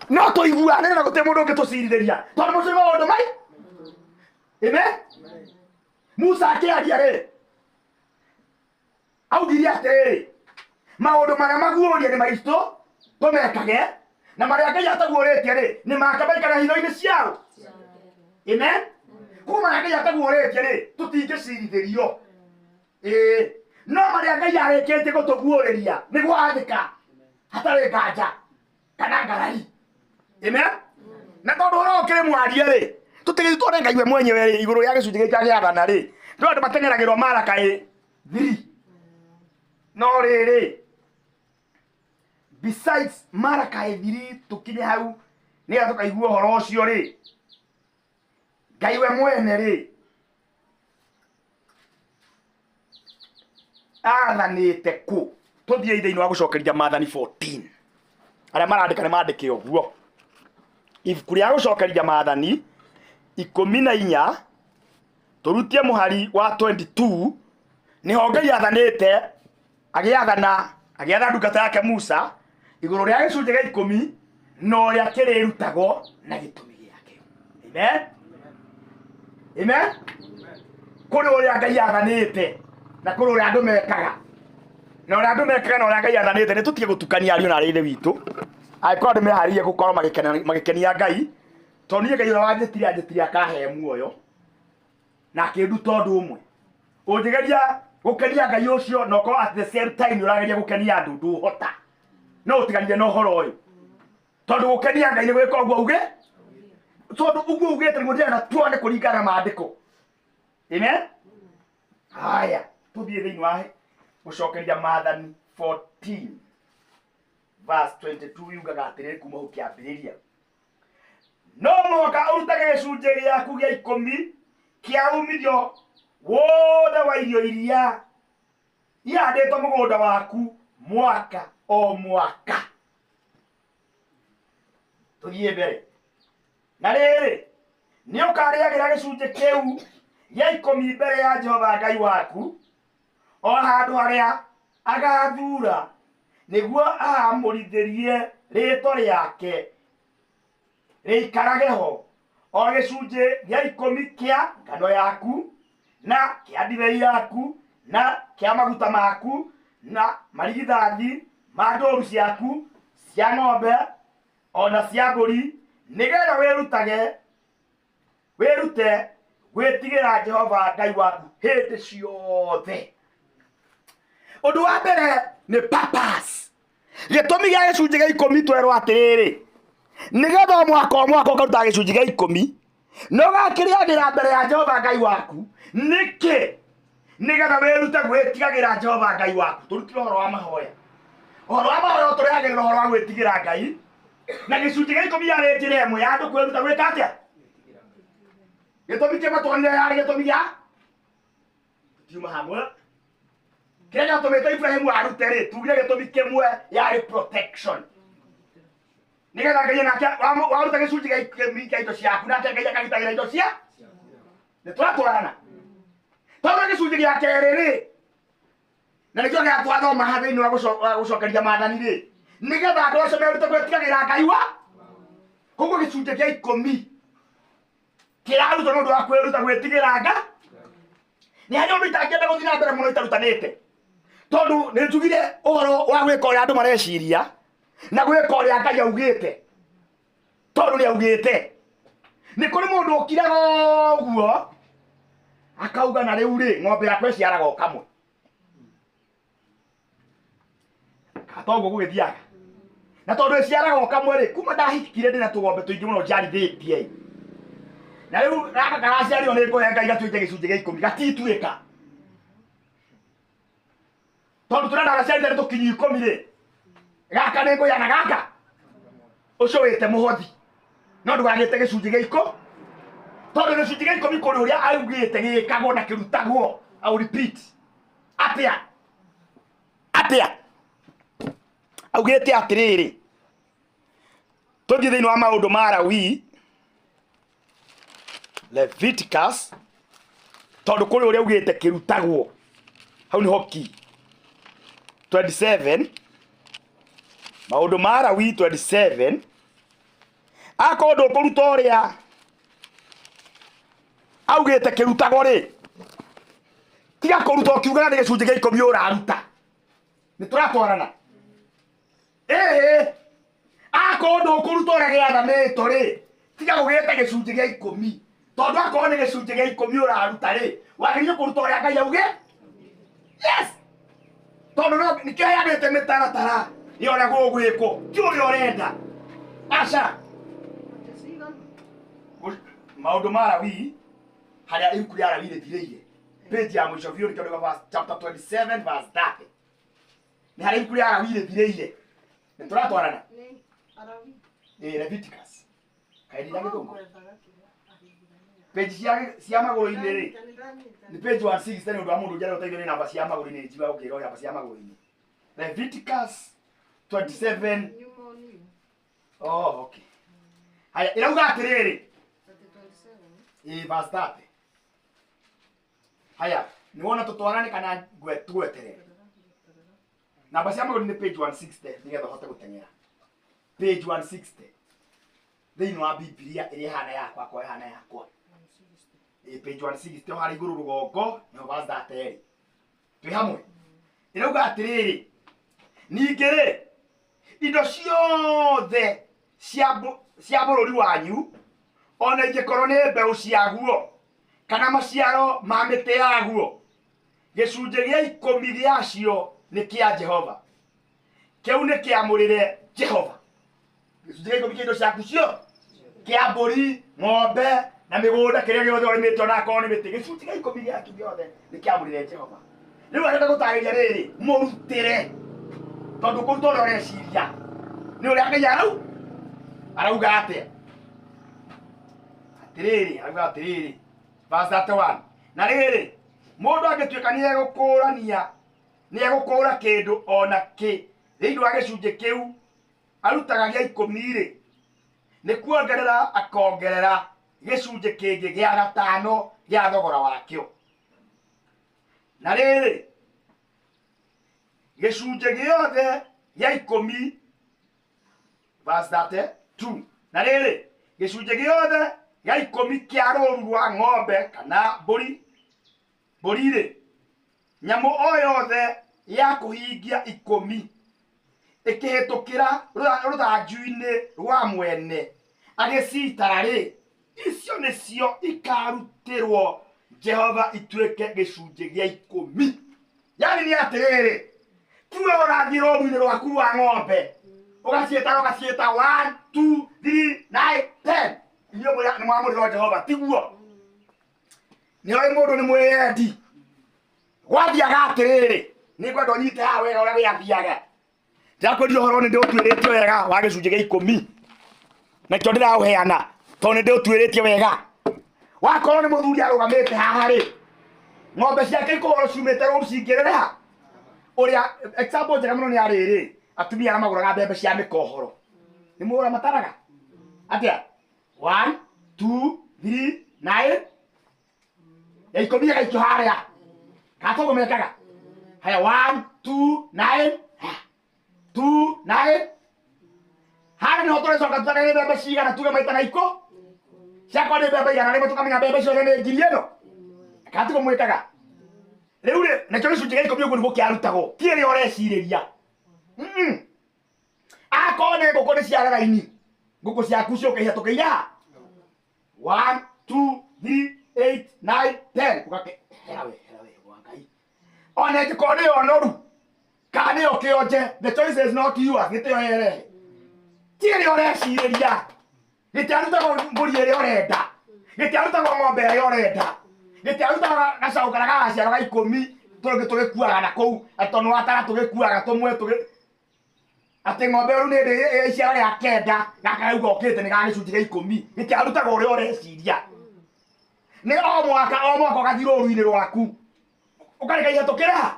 Speaker 1: no tũiguanĩre na gũtirĩ mũndũ ũngĩtũcirithĩria tondũ mũcio nĩ maũndũ mai. Amen. Musa akĩaria rĩ, augire atĩrĩrĩ, maũndũ marĩa maguũrie nĩ maitũ tũmekage, na marĩa Ngai ataguũrĩtie rĩ nĩ make maikara hitho-inĩ ciao. Amen. Koguo marĩa Ngai ataguũrĩtie rĩ tũtingĩcirithĩrio. Ĩĩ, no marĩa Ngai arĩkĩtie gũtũguũrĩria nĩ gwathĩka hatarĩ nganja kana ngarari. Amen. Na tondũ ũhoro ũkĩrĩ mwarie rĩ, tũtigĩthiĩ tuone Ngai we mwenyewe rĩ igũrũ rĩa gĩcunjĩ gĩkĩ gĩathana rĩ, nĩ andũ mateng'eragĩrwo Maraka 3. No rĩrĩ, besides Maraka 3 tũkinye hau nĩgetha tũkaigua ũhoro ũcio rĩ, Ngai we mwene rĩ athanĩte kũ? Tũthiĩ thĩinĩ wa gũcokeria maathani 14. Arĩa marandĩka nĩ mandĩke ũguo. Ibuku rĩa gũcokeria maathani 14 tũrutie mũhari wa 22, nĩho Ngai athanĩte agĩathana agĩatha ndungata yake Musa igũrũ rĩa gĩcunjĩ gĩa 10 na ũrĩa kĩrĩrutagwo na gĩtũmi gĩake. Amen. Amen. Kũrĩ ũrĩa Ngai athanĩte na kũrĩ ũrĩa andũ mekaga, na ũrĩa andũ mekaga na ũrĩa Ngai athanĩte nĩ tũtige gũtukania ariũ na arĩa ithe witũ angĩkorwo andũ meharĩirie gũkorwo magĩkenia Ngai, tondũ niĩ Ngai ũrĩa wanjĩtire anjĩtire akahe muoyo na akĩnduta ũndũ ũmwe. Ũngĩgeria gũkenia Ngai ũcio na ũkorwo at the same time ũrageria gũkenia andũ, ndũhota. No ũtiganire na ũhoro ũyũ, tondũ gũkenia Ngai nĩ gwĩka ũguo uge, tondũ ũguo ugĩte nĩguo ndĩrenda tuone kũringana na maandĩko. Amen. Haya, tũthiĩ thĩinĩ wa gũcokeria maathani 14 verse 22, yugaga atĩrĩrĩ kuma hau kĩambĩrĩria, no mũhaka ũrutage gĩcunjĩ gĩaku gĩa 10 kĩa umithio wothe wa irio iria ihandĩtwo mũgũnda waku mwaka o mwaka. Tũthiĩ mbere. Na rĩrĩ, nĩ ũkarĩagĩra gĩcunjĩ kĩu gĩa ikũmi mbere ya Jehova Ngai waku o handũ harĩa agathura nĩguo ahamũrithĩrie rĩĩtwa rĩake rĩikarage ho o gĩcunjĩ gĩa ikũmi kĩa ngano yaku na kĩa ndibei yaku na kĩa maguta maku na marigithathi ma ndũũru ciaku cia ng'ombe ona cia mbũri nĩgetha wĩrute gwĩtigĩra Jehova Ngai waku hĩndĩ ciothe. Ũndũ wa mbere nĩ purpose. Gĩtũmi gĩa gĩcunjĩ gĩa ikũmi twerwo atĩrĩrĩ, nĩgetha o mwaka o mwaka ũkarutaga gĩcunjĩ gĩa ikũmi na ũgakĩrĩanĩra mbere ya Jehova Ngai waku. Nĩkĩ? Nĩgetha wĩrute gwĩtigagĩra Jehova Ngai waku. Tũrutire ũhoro wa mahoya, ũhoro wa mahoya tũrehagĩrĩra ũhoro wa gwĩtigĩra Ngai, na gĩcunjĩ gĩa ikũmi yarĩ njĩra ĩmwe ya andũ kwĩruta gwĩka atĩa. Gĩtũmi kĩmwe tuonire yarĩ gĩtũmi gĩa tiuma hamwe kĩrĩa gĩatũmĩte Ibrahimu arute rĩ, tugire gĩtũmi kĩmwe yarĩ protection, nĩgetha Ngai nake waruta gĩcunjĩ gĩa ikũmi kĩa indo ciaku nake Ngai akagitagĩra indo cia nĩ tũratwarana. Tondũ gĩcunjĩ gĩa kerĩ rĩ, na nĩkĩo gĩa twathoma haha thĩinĩ wa gũcokeria maathani rĩ, nĩgetha andũ acio merute gwĩtigagĩra Ngai wa koguo gĩcunjĩ gĩa ikũmi kĩrarutwo nĩ ũndũ wa kwĩruta gwĩtigĩra Ngai. Nĩ harĩ ũndũ itangĩenda gũthiĩ na mbere mũno itarutanĩte, tondũ nĩ njugire ũhoro wa gwĩka ũrĩa andũ mareciria na gwĩka ũrĩa Ngai augĩte, tondũ nĩ augĩte. Nĩ kũrĩ mũndũ ũkiraga ũguo akauga na rĩu rĩ ng'ombe yakwa ĩciaraga o kamwe, toguo gũgĩthiaga, na tondũ ĩciaraga o kamwe rĩ, kuma ndahikire ndĩna tũgombe tũingĩ mũno njiarithĩtie, na rĩu gaka karaciarirwo nĩ ngũhe Ngai gatuĩke gĩcunjĩ gĩa ikũmi, gatituĩka tondũ tũrenda gaciarite nĩ tũkinyi ikũmi rĩ, gaka nĩ ngũyana gaka ũcio wĩte mũhothi, no ndũgagĩte gĩcunjĩ gĩa ikũ, tondũ gĩcunjĩ gĩa ikũmi kũrĩ ũrĩa augĩte gĩkagwo na kĩrutagwo. I will repeat. Atĩa atĩa augĩte atĩrĩrĩ, tũthiĩ thĩinĩ wa maũndũ ma Lawi, Leviticus, tondũ kũrĩ ũrĩa augĩte kĩrutagwo hau nĩho key 27, maũndũ ma Lawi 27. Akorwo ndũkũruta ũrĩa augĩte kĩrutagwo rĩ, tiga kũruta ũkiugaga nĩ gĩcunjĩ gĩa ikũmi ũraruta. Nĩ tũratwarana? Ĩĩ, akorwo ndũkũruta ũrĩa gĩathanĩtwo rĩ, tiga gũgĩta gĩcunjĩ gĩa ikũmi, tondũ akorwo nĩ gĩcunjĩ gĩa ikũmi ũraruta rĩ, wagĩrĩirwo kũruta ũrĩa Ngai auge. Yes, tondũ no nĩkĩo heanĩte mĩtaratara ya ũrĩa gũgwĩkwo, ti ũrĩa ũrenda. Aca, maũndũ ma Lawi, harĩa ibuku rĩa Lawi rĩthirĩire, page ya mũico biũ, nĩkĩo verse chapter 27 verse 30, nĩ harĩa ibuku rĩa Lawi rĩthirĩire. Nĩ tũratwarana? Ĩĩ, Leviticus. Kaĩ ndina gĩthũngũ? Page cia magũrũ-inĩ rĩ, nĩ page 160. Nĩ ũndũ wa mũndũ ũngĩenda gũteithio nĩ namba cia magũrũ-inĩ, njiwa gũkĩrwo namba cia magũrũ-inĩ, Leviticus 27. Oh, okay. Haya, ĩrauga atĩrĩrĩ, ĩ verse 30. Haya, nĩ wona tũtwarane kana tũgweterere? Namba cia magũrũ nĩ page 160, nĩgetha ũhote gũteng'era page 160 thĩinĩ wa Bibilia ĩrĩa ĩhana yakwa, akwa ĩhana yakwa. Ĩ page 160 o harĩa igũrũ rũgongo nĩho verse 30 ĩrĩ. Twĩ hamwe? Ĩrauga atĩrĩrĩ, ningĩ rĩ, indo ciothe cia bũrũri wanyu, ona ingĩkorwo nĩ mbeũ ciaguo kana maciaro ma mĩtĩ yaguo, gĩcunjĩ gĩa ikũmi gĩacio nĩ kĩa Jehova, kĩu nĩ kĩamũrĩre Jehova. Gĩcunjĩ gĩa ikũmi kĩa indo ciaku cio, kĩa mbũri, ng'ombe na mĩgũnda, kĩrĩa gĩothe ũrĩmĩte, ona akorwo nĩ mĩtĩ, gĩcunjĩ gĩa ikũmi gĩaku gĩothe nĩ kĩamũrĩre Jehova. Rĩu arenda gũtarĩria rĩrĩ, mũrutĩre, tondũ kũruta ũrĩa ũreciria nĩ ũrĩa Ngai arauga atĩa. Atĩrĩrĩ, arauga atĩrĩrĩ, verse 31, na rĩrĩ, mũndũ angĩtuĩka nĩ egũkũrania, nĩ egũkũra kĩndũ ona kĩ thĩinĩ wa gĩcunjĩ kĩu arutaga gĩa ikũmi rĩ, nĩ kuongerera akongerera gĩcunjĩ kĩngĩ gĩa gatano gĩa thogora wakĩo. Na rĩrĩ, gĩcunjĩ gĩothe gĩa ikũmi, verse 32. Na rĩrĩ, gĩcunjĩ gĩothe gĩa ikũmi kĩa rũũru rwa ng'ombe kana mbũri, mbũri-rĩ, nyamũ o yothe ya kũhingia ikũmi ĩkĩhĩtũkĩra rũthanju-inĩ rwa mwene agĩcitara-rĩ, icio nĩcio ikarutĩrwo Jehova ituĩke gĩcunjĩ gĩa ikũmi. Yani nĩ atĩrĩrĩ, tiwe ũrathiĩ rũũru-inĩ rwaku rwa ng'ombe ũgaciĩta ũgaciĩta 1 2 3 9 10, inyuĩ nĩ mwamũrĩrwo Jehova, tiguo? Nĩ oĩ mũndũ nĩ mwĩyendi. Gwathiaga atĩrĩrĩ, nĩ ngwenda ũnyite haha wega ũrĩa gĩathiaga. Ndĩrakwĩria ũhoro nĩ ndĩũtuĩrĩtie wega wa gĩcunjĩ gĩa ikũmi, nakĩo ndĩraũheana tondũ nĩ ndĩũtuĩrĩtie wega. Wakorwo nĩ mũthuri arũgamĩte haha rĩ, ng'ombe ciake ikorwo ciumĩte rũru cingĩrĩra ũrĩa. Example njega mũno nĩ arĩrĩ, atumia arĩa magũraga mbembe cia mĩkohoro, nĩ mũra mataraga atĩa? 1 2 3 9 ya ikũmi ĩgaikio harĩa gatogo mekaga haya 1 2 9 2 9 harĩa nĩho tũrĩcoka tutage nĩ mbembe cigana, tuge maita na ikũ ciakorwo nĩ mbembe 100 tũkamenya mbembe ciothe nĩ ngiri ĩno. Gatigo mwĩkaga rĩu rĩ, nakĩo gĩcunjĩ gĩa ikũmi ũguo nĩguo kĩarutagwo, ti ĩrĩa ũrecirĩria. Akorwo nĩ ngũkũ nĩ cia raini, ngũkũ ciaku ciũkĩhia tũkĩiga 1 2 3 8 9 10 ũgake hera we, hera we wa Ngai. Ona ĩngĩkorwo nĩyo noru kana nĩyo kĩonje, the choice is not yours, gĩtĩo yerehe ti ĩrĩa ũrecirĩria. Gĩtiarutagwo mbũri ĩrĩa ũrenda, gĩtiarutagwo ng'ombe ĩrĩa ũrenda, gĩtiarutagwo gacaũ karĩa gagaciarwo ga ikũmi tũngĩ tũgĩkuaga na kũu atĩ tondũ watara tũgĩkuaga tũmwe tũgĩ atĩ ng'ombe rĩu nĩ ĩrĩ iciara rĩa kenda gaka rĩu gokĩte nĩ ga gĩcunjĩ gĩa ikũmi. Gĩtiarutagwo ũrĩa ũreciria. Nĩ o mwaka o mwaka ũgathiĩ rũũru-inĩ rwaku ũkareka ihetũkĩra,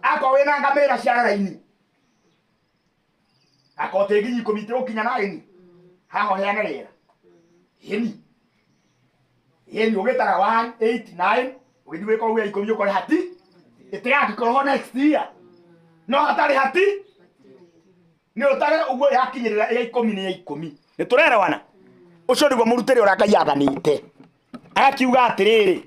Speaker 1: akorwo wĩna ngamĩra cia raini, akorwo tĩ nginya ikũmi itigũkinya naini, haha ũheane rĩera ĩni ĩni ũgĩtaga 1 8 9 ũgĩthiĩ gwĩka ũguo ya ikũmi ũkore hati ĩtigangĩkorwo ho next year, no hatarĩ hati nĩ ũtare ũguo yakinyĩrĩra ya ikũmi nĩ ya ikũmi. Nĩ tũrerewana? Ũcio nĩguo mũrutĩre ũrĩa Ngai athanĩte. Agakiuga atĩrĩrĩ,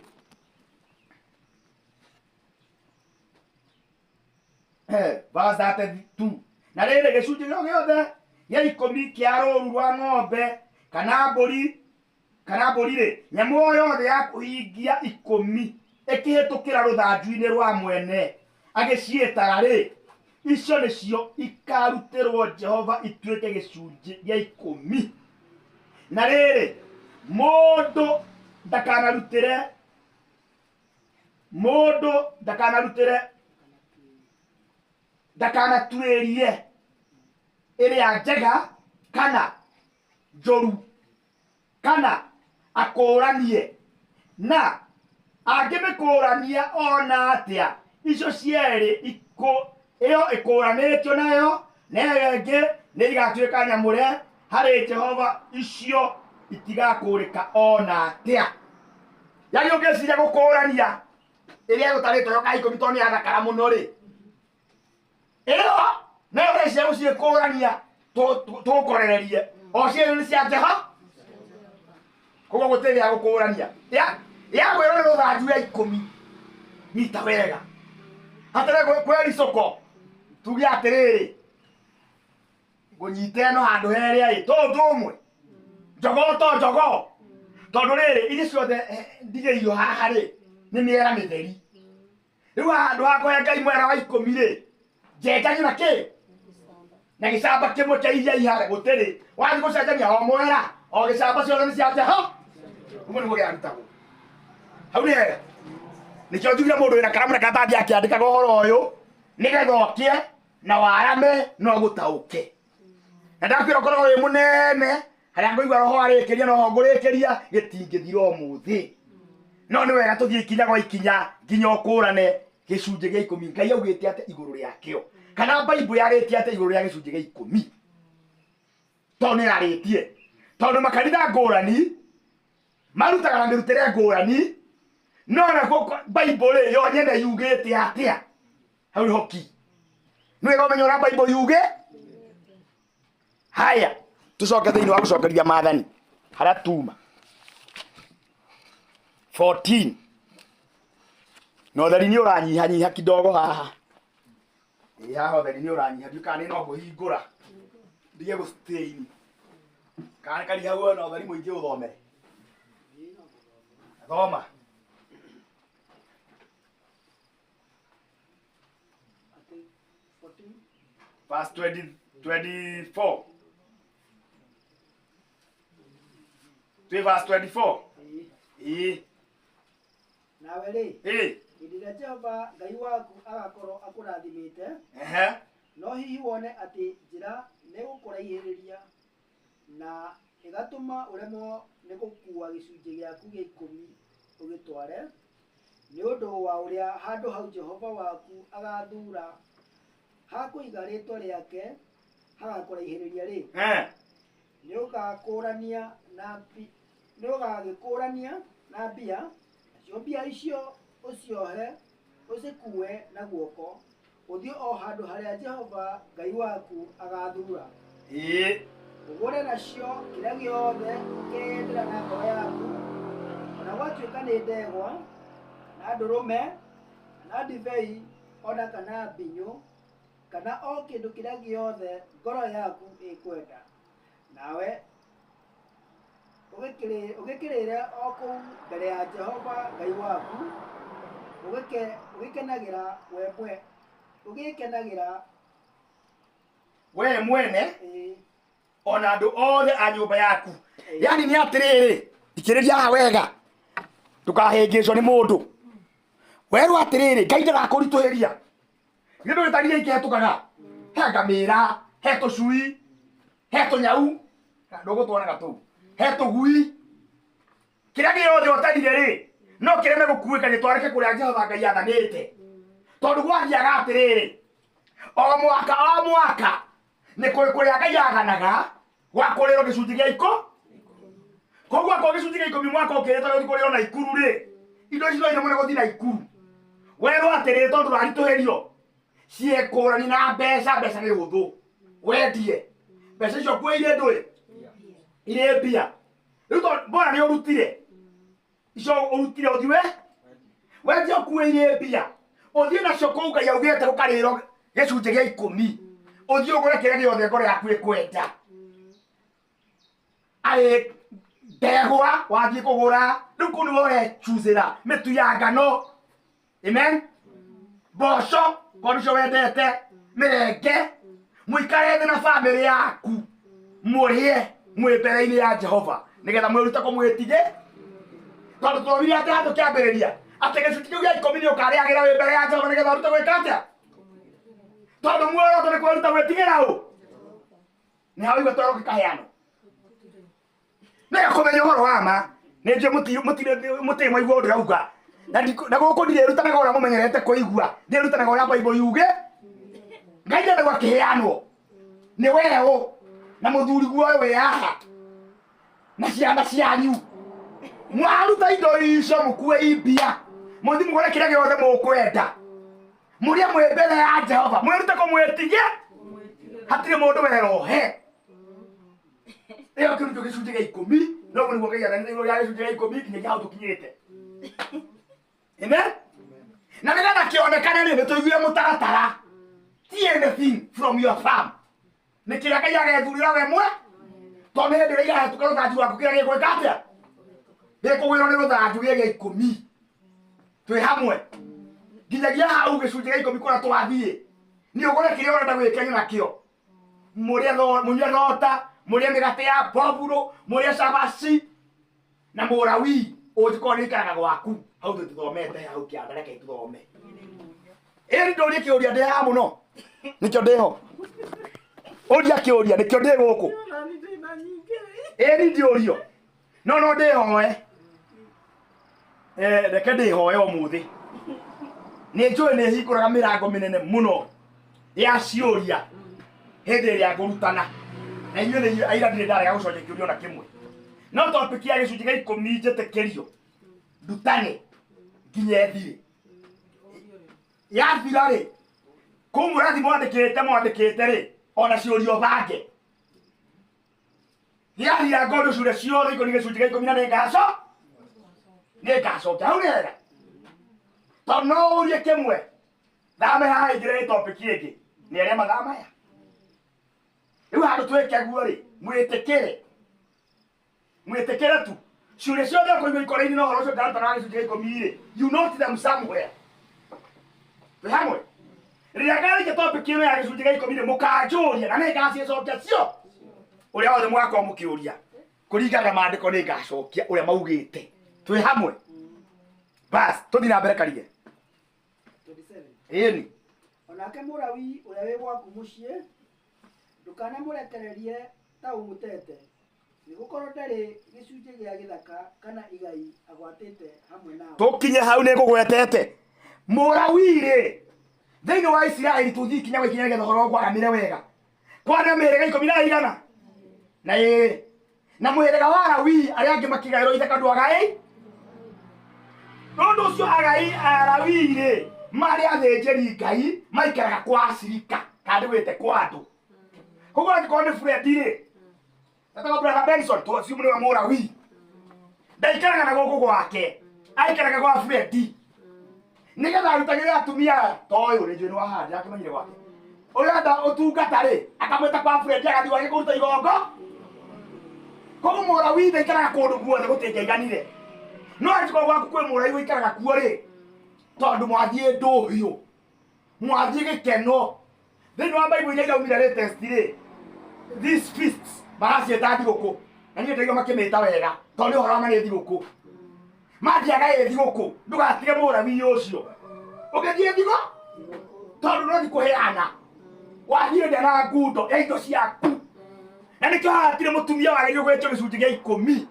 Speaker 1: verse 32. Na rĩrĩ, gĩcunjĩ gĩo gĩothe gĩa ikũmi kĩa rũũru rwa ng'ombe kana mbũri, kana mbũri-rĩ, nyamũ o yothe ya kũhingia ikũmi ĩkĩhĩtũkĩra rũthanju-inĩ rwa mwene agĩciĩtara-rĩ, icio nĩcio ikarutĩrwo Jehova ituĩke gĩcunjĩ gĩa ikũmi. Na rĩrĩ, mũndũ ndakanarutĩre, mũndũ ndakanarutĩre, ndakanatuĩrie ĩrĩa njega kana njũru, kana akũranie, na angĩmĩkũrania ona atĩa, icio cierĩ ĩyo ĩkũranĩtio nayo na ĩyo ĩngĩ nĩ igatuĩka nyamũre harĩ Jehova, icio itigakũrĩka ona atĩa. Yani ũngĩciria gũkũrania ĩrĩa ĩgũtarĩtwo yo ka ikũmi tondũ nĩ yathakara mũno rĩ, ĩyo nayo ũreciria gũciĩkũrania tũkũrererie o cierĩ nĩ cia Jehova, koguo gũtirĩ gĩa gũkũrania. Ya kwĩrwo nĩ rũthanju ya ikũmi, nyita wega hatarĩ kwĩricũko. Tuge atĩrĩrĩ, ngũnyite ĩno handũ herĩa ĩ tũũ tũmwe njogoo to njogoo, tondũ rĩrĩ iria ciothe ndigĩirio haha rĩ nĩ mĩera mĩtheri. Rĩu handũ ha kũhe Ngai mwera wa ikũmi rĩ, njenjanie na kĩ na gĩcamba kĩmwe kĩa iria iharĩa gũtirĩ wathiĩ gũcenjania o mwera o gĩcamba ciothe nĩ cia Jehova. Ũguo nĩguo kĩarutagwo hau. Nĩ hega, nĩkĩo njugire mũndũ wĩna karamu na karatathi akĩandĩkaga ũhoro ũyũ nĩgetha ũkĩe na warame no gũtaũke. Na ndakwĩra ũkoragwo wĩ mũnene harĩa ngũigua roho arĩkĩria no ho ngũrĩkĩria, gĩtingĩthira ũmũthĩ, no nĩ wega tũthiĩ ikinya gwa ikinya nginya ũkũrane gĩcunjĩ gĩa ikũmi Ngai augĩte atĩa igũrũ rĩakĩo, kana Bible yarĩtie atĩa igũrũ rĩa gĩcunjĩ gĩa ikũmi, tondũ nĩ yarĩtie, tondũ makanitha ngũrani Marutaga na mĩrutĩre ngũrani, no nakuo Bible rĩ yo nyene yugĩte atĩa? Hau nĩho ki. Nĩ wega ũmenye ũrĩa Bible yuge. Haya, tucoke thĩinĩ wa gũcokeria maathani harĩa tuma 14 na ũtheri nĩ ũranyihanyiha kidogo haha. Ĩ haha ũtheri nĩ ũranyiha, ndiũ kana nĩ no ngũhingũra ndige gũ-stain kana kari hau na ũtheri mũingĩ ũthomere. Thoma. Verse 20, 24. Twĩ verse 24. Ĩĩ.
Speaker 2: Nawe rĩ,
Speaker 1: Ĩĩ.
Speaker 2: hĩndĩ ĩrĩa Jehova Ngai waku agakorwo akũrathimĩte,
Speaker 1: Ehe.
Speaker 2: no hihi wone atĩ njĩra nĩgũkũraihĩrĩria na ĩgatũma ũremwo nĩ gũkuua gĩcunjĩ gĩaku gĩa ikũmi ũgĩtware, nĩ ũndũ wa ũrĩa handũ hau Jehova waku agathuura ha kũiga rĩĩtwa rĩake hagakũraihĩrĩria-rĩ, nĩũgagĩkũũrania na mbia, nacio mbia icio ũciohe ũcikuue na guoko, ũthiĩ o handũ harĩa Jehova Ngai waku agathuura. Ũgũre nacio kĩrĩa gĩothe ũkeyendera na ngoro yaku, o na gwatuĩka nĩ ndegwa, kana ndũrũme, kana ndibei, o na kana mbinyũ, kana o kĩndũ kĩrĩa gĩothe ngoro yaku ĩkwenda. Nawe ũgĩkĩrĩre o kũu mbere ya Jehova Ngai waku, ũgĩkenagĩra we mwe, ũgĩkenagĩra
Speaker 1: we mwene ona andũ othe a nyũmba yaku. Yani nĩ atĩrĩrĩ, thikĩrĩria haha wega, ndũkahĩngĩcwo nĩ mũndũ. Werwo atĩrĩrĩ, Ngai ndagakũritũhĩria. Nĩ ndũĩ ta iria ikĩhetũkaga, he ngamĩra, he tũcui, he tũnyau, ndũgũtwonaga tũu, he tũgui. Kĩrĩa gĩothe ũtarire rĩ, no kĩreme gũkuĩka gĩtwarĩke kũrĩa Jehova Ngai athanĩte. Tondũ gwathiaga atĩrĩrĩ, o mwaka o mwaka nĩ kũrĩ kũrĩa Ngai athanaga gwa kũrĩrwo gĩcunjĩ gĩa ikũ. Koguo akorwo gĩcunjĩ gĩa ikũmi mwaka ũkĩrĩtwo gĩthiĩ kũrĩrwo na ikuru rĩ, indo icio no iremwo nĩ gũthiĩ na ikuru. Werwo atĩrĩrĩ, tondũ ndũraritũhĩrio, ciĩkũrani na mbeca, mbeca nĩ hũthũ wendie mbeca icio kuo irĩ ndũĩ irĩ mbia. Rĩu tondũ mbona nĩ ũrutire icio, ũrutire ũthiĩ we wendie ũkue irĩ mbia, ũthiĩ nacio kũu Ngai augĩte gũkarĩrwo gĩcunjĩ gĩa ikũmi, ũthiĩ ũgũre kĩrĩa gĩothe ngoro yaku ĩkwenda. Arĩ ndegwa wathiĩ kũgũra, rĩu kũu nĩwe ũrecuzĩra mĩtu ya ngano, amen, mboco korwo nĩcio wendete, mĩrenge, mũikare thĩ na bamĩrĩ yaku mũrĩe mwĩ mbere-inĩ ya Jehova nĩgetha mwĩrute kũmwĩtige. Tondũ tũrorire atĩ handũ kĩambĩrĩria atĩ gĩcunjĩ kĩu gĩa ikũmi nĩ ũkarĩagĩra wĩ mbere ya Jehova nĩgetha ũrute gwĩka atĩa? Tondũ muoroto nĩ kwĩruta gwĩtigĩra ũ nĩ hau igua twerwo gĩkaheanwo nĩga kũmenya ũhoro wa ma. Nĩ njũĩ mũtirĩ mwaigua ũndũ ndĩrauga na na gũkũ ndirĩrutanaga ũrĩa mũmenyerete kũigua, ndĩrutanaga ũrĩa Bible yuge. Ngai ndenda gwakĩheanwo nĩ weũ na mũthuri guoyo wĩ haha na ciana cianyu, mwaruta indo icio mũkue imbia, mũthi mũgũre kĩrĩa gĩothe mũkwenda, mũrĩe mwĩ mbere ya Jehova, mwĩrute kũmwĩtige. Hatirĩ mũndũ werohe ĩyo. Kĩu nĩkĩo gĩcunjĩ gĩa ikũmi. Noguo nĩguo Ngai athanĩte igũrũ rĩa gĩcunjĩ gĩa ikũmi nginyagia hau tũkinyĩte. Amen. Na nĩgetha kĩonekane rĩ, nĩ tũiguire mũtaratara. Ti anything from your farm, nĩ kĩrĩa Ngai agethurĩra we mwe, tondũ nĩ hĩndĩ ĩrĩa irahetũka rũthanju rwaku, kĩrĩa gĩgwĩka atĩa, gĩkũgwĩrwo nĩ rũthanju gĩ gĩa ikũmi. Twĩ hamwe nginyagia hau gĩcunjĩ gĩa ikũmi kũrĩa twathiĩ nĩ ũgũre kĩrĩa ũrenda gwĩkenia nakĩo, mũrĩe mũnyue thota, mũrĩe mĩgate ya mboburo, mũrĩe cabaci na mũrawii ũngĩkorwo nĩ ikaraga gwaku. Hau tũtithomete hau kĩanda, reke tũthome. Ĩri ndũrie kĩũria, ndĩ haha mũno nĩkĩo ndĩho. Ũria kĩũria, nĩkĩo ndĩ gũkũ. Ĩri ndiũrio, no no ndĩhoe. Reke ndĩhoe ũmũthĩ. Nĩ njũĩ nĩ hingũraga mĩrango mĩnene mũno ya ciũria hĩndĩ ĩrĩa ngũrutana, na inyuĩ nĩ inyuĩ aira, ndirĩ ndarega gũcokia kĩũria ona kĩmwe. No topic ya gĩcunjĩ gĩa ikũmi njĩtĩkĩrio ndutane nginya ĩthire. Yathira rĩ, kũu mũrathi mwandĩkĩte mwandĩkĩte rĩ, ona ciũria ũbange. Yathira ngondũ ciũria ciothe ikũmi gĩcunjĩ gĩa ikũmi na nĩ ngacokia hau nĩ hega. Tondũ no ũrie kĩmwe thame haha ingĩre topic ĩngĩ nĩ arĩa mathaa maya. Rĩu handũ twĩke guo rĩ, mwĩtĩkĩre mwĩtĩkĩre tu ciũria ciothe ũkũigua ikore-inĩ na ũhoro ũcio ndĩraruta na gĩcunjĩ gĩa ikũmi rĩ, you note them somewhere. Twĩ hamwe? Rĩrĩa ngarĩkia topic ĩno ya gĩcunjĩ gĩa ikũmi rĩ, mũkanjũria na nĩ ngacicokia cio. Ũrĩa wothe mũgakorwo mũkĩũria kũringana na maandĩko nĩ ngacokia ũrĩa maugĩte. Twĩ hamwe? Bas, tũthiĩ na mbere karige.
Speaker 2: 27.
Speaker 1: Ĩni.
Speaker 2: Onake Mũlawi ũrĩa wĩ gwaku mũciĩ, ndũkanamũrekererie ta ũmũtete, nĩgũkorwo ndarĩ gĩcunjĩ gĩa gĩthaka kana igai agwatĩte hamwe nawe.
Speaker 1: Tũkinye hau nĩ ngũgwetete. Mũlawi rĩ, thĩinĩ wa Isiraeli tũthiĩ ikinya gwa ikinya nĩgetha ũhoro ũkwaramĩre wega. Kwana mĩhĩrĩga ikũmi na igana na ĩĩrĩ. Na mũhĩrĩga wa Lawi arĩa angĩ makĩgaĩrwo ithaka ndũ agai. Tondũ ũcio agai a Lawi rĩ, marĩ athĩnjĩri Ngai maikaraga kwa acirika kana ndĩwĩte kwa andũ. Koguo angĩkorwo nĩ Fred rĩ, etagwo Brother Benson, to assume nĩwe Mũlawi. Ndaikaraga na gũkũ gwake, aikaraga gwa Fred. Nĩgetha arutagĩre atumia ta ũyũ rĩ, njũĩ nĩ wa haha, ndĩrakĩmenyire gwake. Ũrenda ũtungata rĩ, akamwĩta kwa Fred agathiĩ gwake kũruta igongo. Koguo Mũlawi ndaikaraga kũndũ guothe gũtingĩaiganire. No angĩkorwo gwaku kwĩ Mũlawi ũikaraga kuo rĩ, tondũ mwathiĩ ndũhiũ, mwathiĩ gĩkeno. Thĩinĩ wa Bible iria iraumire latest rĩ, these feasts maraciĩta thigũkũ. Na niĩ ndaigua makĩmĩta wega, tondũ nĩ ũhoro wa ma nĩ thigũkũ. Mathiaga ĩ thigũkũ, ndũgatige Mũlawi ũcio. Ũngĩthiĩ thigũ, tondũ no kũheana. Wathiĩ nda na ngundo ya indo ciaku. Na nĩkĩo haha hatirĩ mũtumia wagĩrĩirwo gwĩtio gĩcunjĩ gĩa ikũmi.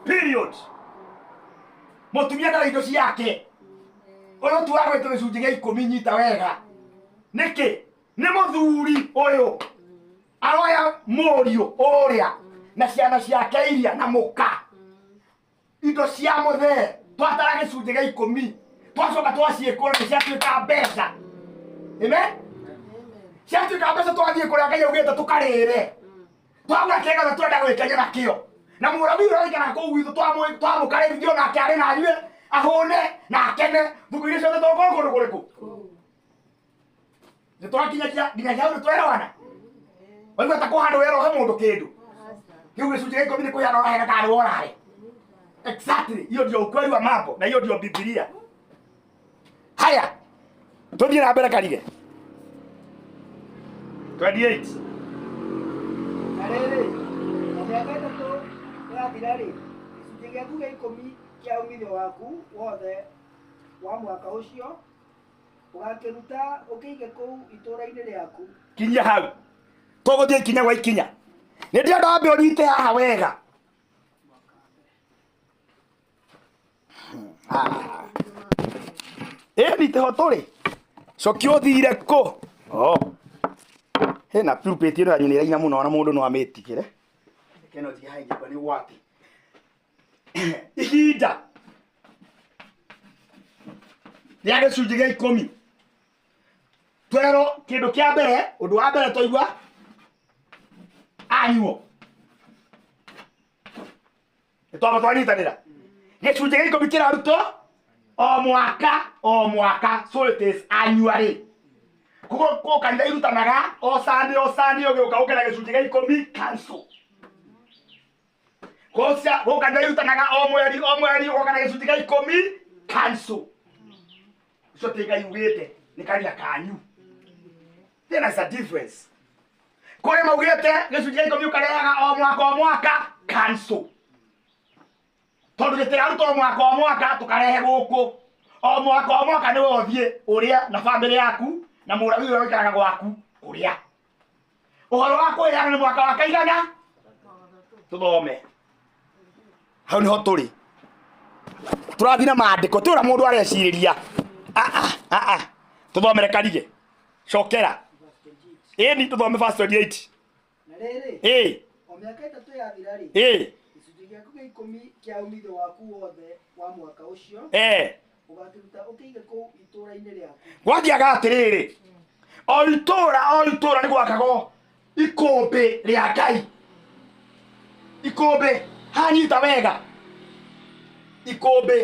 Speaker 1: Period. Mũtumia ndarĩ indo ciake. Ũyũ tu wa gwĩtio gĩcunjĩ gĩa ikũmi nyita wega. Nĩkĩ? Nĩ mũthuri ũyũ. Aroya mũriũ ũrĩa na ciana ciake iria na mũka. Indo cia mũthee twatara gĩcunjĩ gĩa ikũmi twacoka twaciĩkũra nĩ ciatuĩka mbeca. Amen? Ciatuĩka mbeca twathiĩ kũrĩa Ngai augĩte tũkarĩre. Twagũra kĩrĩa gĩothe tũrenda gwĩkenia nakĩo. Na Mũlawi ũrĩa ũikaraga kũu gwitũ twamũkarĩrithio nake arĩ na anyue ahũne na akene thukũ iria ciothe tũgũkorwo kũndũ kũrĩkũ. Nĩ twakinyagia nginyagia hau nĩ twerewana. Waigua ta kũhandũ wera ũhe mũndũ kĩndũ. Kĩu gĩcunjĩ gĩa ikũmi nĩ kũheana ũraheana kana nĩ worare. Exactly, hiyo ndio ukweli wa mambo na hiyo ndio Biblia. Haya, tũthiĩ na mbere karige. 28.
Speaker 2: Na rĩrĩ, o mĩaka ĩtatũ yathira-rĩ, gĩcunjĩ gĩaku gĩa ikũmi kĩa uumithio waku wothe wa mwaka ũcio ũgakĩruta ũkĩige kũu itũũra-inĩ rĩaku.
Speaker 1: Kinyia hau. Tũgũthiĩ ikinya gwa ikinya. Nĩ ndĩrenda wambe ũnyite haha wega. Ĩni tiho tũrĩ. Cokia ũthire kũ? Oh. Hena pulpit ĩno yanyu nĩ ĩraina mũno na mũndũ no amĩtigĩre. Reke no njige haha ingĩkua nĩ ũgwati. Ihinda rĩa gĩcunjĩ gĩa ikũmi. Twerwo kĩndũ kĩa mbere, ũndũ wa mbere twaigua anyuo. Nĩ twamba twanyitanĩra. Gĩcunjĩ gĩa ikũmi kĩrarutwo o mwaka o mwaka, so it is annually. Koguo kũ kanitha irutanaga o Sunday o Sunday ũgĩũka ũke na gĩcunjĩ gĩa ikũmi cancel. Kũ kanitha irutanaga o mweri o mweri ũgoka na gĩcunjĩ gĩa ikũmi cancel. Ũcio ti Ngai ugĩte nĩ kanitha kanyu. There is a difference. Kũrĩa maugĩte gĩcunjĩ gĩa ikũmi ũkarehaga o mwaka o mwaka cancel. Tondũ gĩtirarutwo o mwaka o mwaka tũkarehe gũkũ. O mwaka o mwaka nĩwe ũthiĩ ũrĩa na bamĩrĩ yaku na Mũlawi ũrĩa ũikaraga gwaku kũrĩa. Ũhoro wa kũheana nĩ mwaka wa kaigana? Tũthome. Hau nĩho tũrĩ. Tũrathiĩ na maandĩko ti ũrĩa mũndũ arecirĩria. Tũthomere karige. Cokera. Ĩni tũthome verse 28.
Speaker 2: Na rĩrĩ,
Speaker 1: Ĩ
Speaker 2: o mĩaka ĩtatũ yathira-rĩ,
Speaker 1: ĩ
Speaker 2: gĩcunjĩ Gĩaku gĩa ikũmi kĩa umithio waku wothe wa mwaka ũcio ũgakĩruta ũkĩige kũu itũũra-inĩ rĩaku.
Speaker 1: Gwathiaga atĩrĩrĩ, o itũũra o itũũra nĩ gwakagwo ikũmbĩ rĩa Ngai. Ikũmbĩ hanyita wega, ikũmbĩ.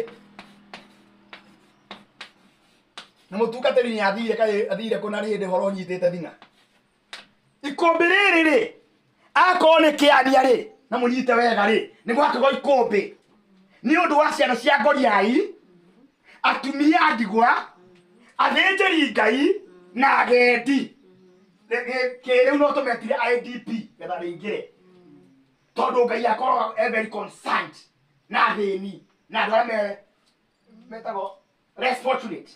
Speaker 1: Na mũtungatĩri nĩ athire, kaĩ athire kũna rĩndĩ horo ũnyitĩte thing'a. Ikũmbĩ rĩrĩ rĩ, akorwo nĩ kĩania rĩ, na mũnyite wega rĩ, nĩ gwakagwo ikũmbĩ nĩ ũndũ wa ciana cia ngoriai, atumia a ndigwa, athĩnjĩri Ngai na agendi. Kĩrĩu no tũmetire IDP getha rĩingĩre, tondũ Ngai akoragwo e very concerned na athĩni na andũ arĩa metagwo less fortunate,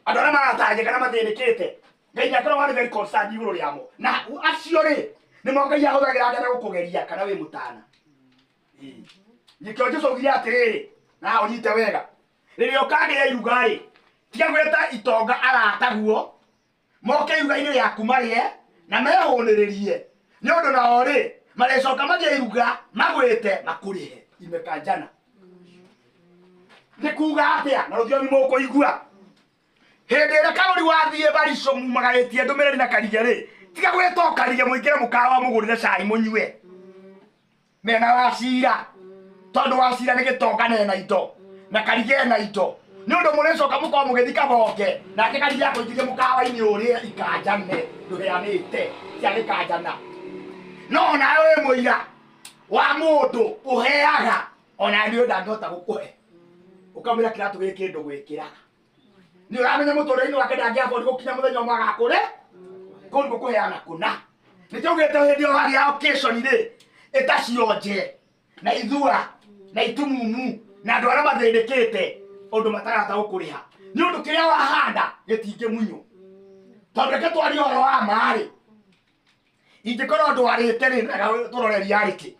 Speaker 1: andũ arĩa maratangĩka na mathĩnĩkĩte. Ngai nĩ akoragwo arĩ very concerned igũrũ rĩamo, na acio rĩ, nĩmo Ngai ahũthagĩra ngena gũkũgeria kana wĩ mũtana. Nĩkĩo Jesũ augire atĩrĩrĩ, na ũnyite wega, rĩrĩa ũkagĩa iruga rĩ, tiga gwĩta itonga arataguo moke iruga-inĩ rĩaku marĩe na mehũnĩrĩrie, nĩ ũndũ nao rĩ, marĩcoka magĩe iruga magwĩte makũrĩhe imekanjana. Nĩ kuga atĩa na rũthiomi mũkũigua? Hĩndĩ ĩrĩa karũri wathiĩ barico mumagarĩtie ndũmĩrĩri na karige rĩ, tiga gwĩta ũkarige mũingĩre mũkawa mũgũrĩre cai mũnyue mena wacira, tondũ wacira nĩ gĩtonga na ena indo na karige ena indo, nĩ ũndũ mũrĩcoka mũkorwo mũgĩthi kabonge nake karige akũingĩrie mũkawa-inĩ ũrĩe ikanjane ndũheanĩte cia gĩkanjana. No nawe wĩ mũira wa mũndũ ũheaga, ona nĩ ndangĩhota gũkũhe, ũkamwĩra kĩratũ gĩkĩ ndũgwĩkĩraga, nĩ ũramenya mũtũrĩre-inĩ wake ndangĩabodi gũkinya mũthenya ũmwe agakũre kũu nĩkuo kũheana kũna. Nĩkĩo ugĩte hĩndĩ ĩyo wagĩa occasion rĩ, ĩta cionje na ithua na itumumu na andũ arĩa mathĩnĩkĩte ũndũ matarahota gũkũrĩha, nĩ ũndũ kĩrĩa wahanda gĩtingĩmunywo. Tondũ reke twarie ũhoro wa ma rĩ, ingĩkorwo ndwarĩte rĩ, wega tũrore reality.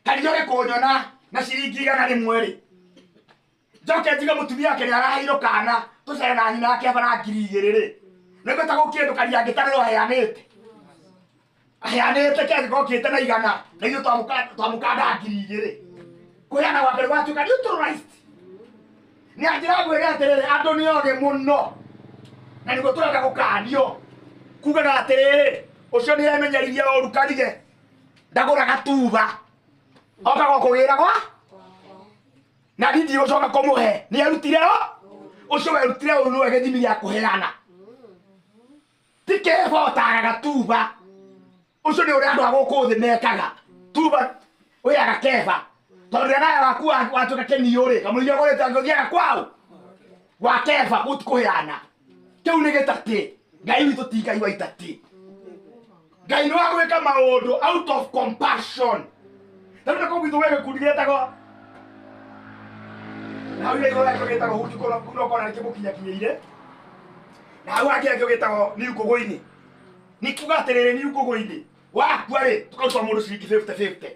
Speaker 1: Karia kũnyona na ciringi 100 rĩ, njoke njiga mũtumia wake nĩ araheirwo kana tũcere na nyina wake bara 2000 rĩ, nĩguo ta gũkĩndũ karia angĩtarĩrwo aheanĩte aheanĩte kĩangĩkorwo kĩte na 100 na ithuĩ twamũkanda 2000, kũheana gwake nĩ gwatuĩka neutralized. Nĩ anjĩra ngwĩre atĩrĩrĩ, andũ nĩ ogĩ mũno na nĩguo tũrenda gũkanio kugaga atĩrĩrĩ, ũcio nĩ emenyeririe ũru karige ndagũraga tuba okaga kũgĩra gwa na niĩ ndigũcoka kũmũhe, nĩ erutire o ũcio werutire ũru nĩwe gĩthimi gĩa kũheana, ti keba ũtagaga tuba. Ũcio nĩ ũrĩa andũ a gũkũ thĩ mekaga, tuba ũyaga keba, tondũ rĩrĩa nawe waku watuĩka kĩniũ rĩ, kamũiria ũgũrĩte angĩũthiaga kwao gwa keba gũti kũheana. Kĩu nĩ gĩtatĩ. Ngai witũ ti Ngai wa itatĩ. Ngai nĩ wa gwĩka maũndũ out of compassion. Tarĩu na kũu gwitũ gwĩ gĩkundi gĩtagwo na hau igũrũ yakĩo gĩtagwo hunju kũno kona nĩkĩmũkinyakinyĩire, na hau hangĩ yakĩo gĩtagwo ni ngũgũ-inĩ. Nĩ kuga atĩrĩrĩ, ni ngũgũ-inĩ wakua rĩ, tũkaruta mũndũ ciringi 50 50,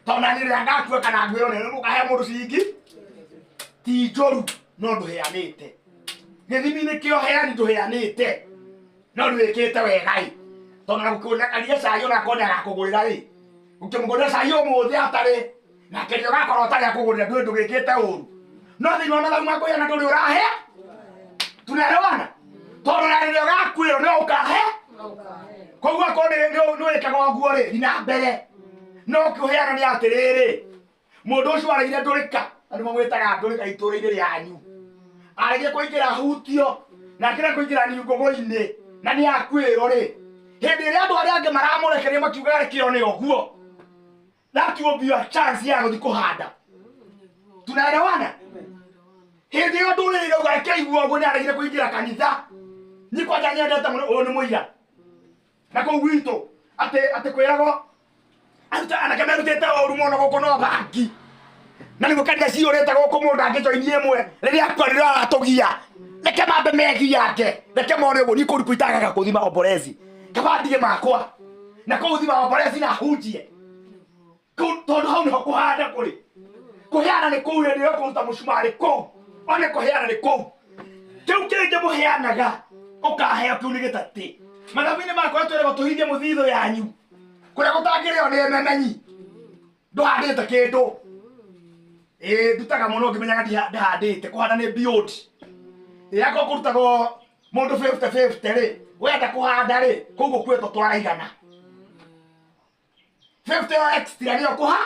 Speaker 1: tondũ nani rĩrĩa ngakua kana ngwĩrwo nĩ mũkahe mũndũ ciringi ti njũru, no ndũheanĩte gĩthimi-inĩ kĩa ũheani, ndũheanĩte no ndwĩkĩte wega ĩ, tondũ na gũkĩgũrĩra karia cai onakorwo nĩ agakũgũrĩra rĩ, ũkĩmũgũrĩra cai ũmũthĩ atarĩ nake nĩ ũgakorwo ũtarĩ akũgũrĩra, ndũĩ ndũgĩkĩte ũru, no thĩinĩ wa mathabu ma kũheana ndũrĩ ũrahe. Tunaelewana? Tondũ na rĩrĩa ũgakuĩrwo nĩ ũkahe, koguo akorwo nĩ wĩkaga ũguo rĩ, thiĩ na mbere. No kũheana nĩ atĩrĩrĩ, mũndũ ũcio aregire ndũrĩka, andũ mamwĩtaga ndũrĩka itũũra-inĩ rĩanyu, aregire kũingĩra hutio na akĩrega kũingĩra niungũgũ-inĩ na nĩ akuĩrwo rĩ, hĩndĩ ĩrĩa andũ arĩa angĩ maramũrekereria makiugaga rekĩo nĩ ũguo, that will be your chance ya gũthiĩ kũhanda. Tunaelewana? Hĩndĩ ĩyo ndũrĩrĩ irauga reke igua ũguo, nĩ aregire kũingĩra kanitha. Niĩ kwanja nyendete mũno, ũyũ nĩ mũira na kũu gwitũ atĩ kwĩragwo aruta anake merutĩte ũru mũno gũkũ no bangi na nĩguo kanitha ciyũrĩte gũkũ, mũndũ angĩjoini ĩmwe rĩrĩa akua rĩrĩa aratũgia, reke mambe megiange, reke mone ũguo. Niĩ kũu itagaga kũthima omborezi, kaba ndige makwa na kũu thima omborezi na hunjie kũu, tondũ hau nĩho kũhanda kũrĩ. Kũheana nĩ kũu, hĩndĩ ĩyo kũruta mũcumarĩ kũu one kũheana nĩ kũu. Kĩu kĩngĩ mũheanaga ũkaheo, kĩu nĩ gĩtatĩ. Mathabu-inĩ makwa twĩragwo tũhithie mũthithũ yanyu kũrĩa gũtangĩrĩo nĩ memenyi. Ndũhandĩte kĩndũ. Ĩĩ ndutaga mũno ngĩmenyaga ndihandĩte kũhanda nĩ build. Ĩĩ akorwo kũrutagwo mũndũ 50-50 rĩ, wenda kũhanda rĩ, kũu gũkuĩtwo twaraigana. 50 yo extra nĩyo kũha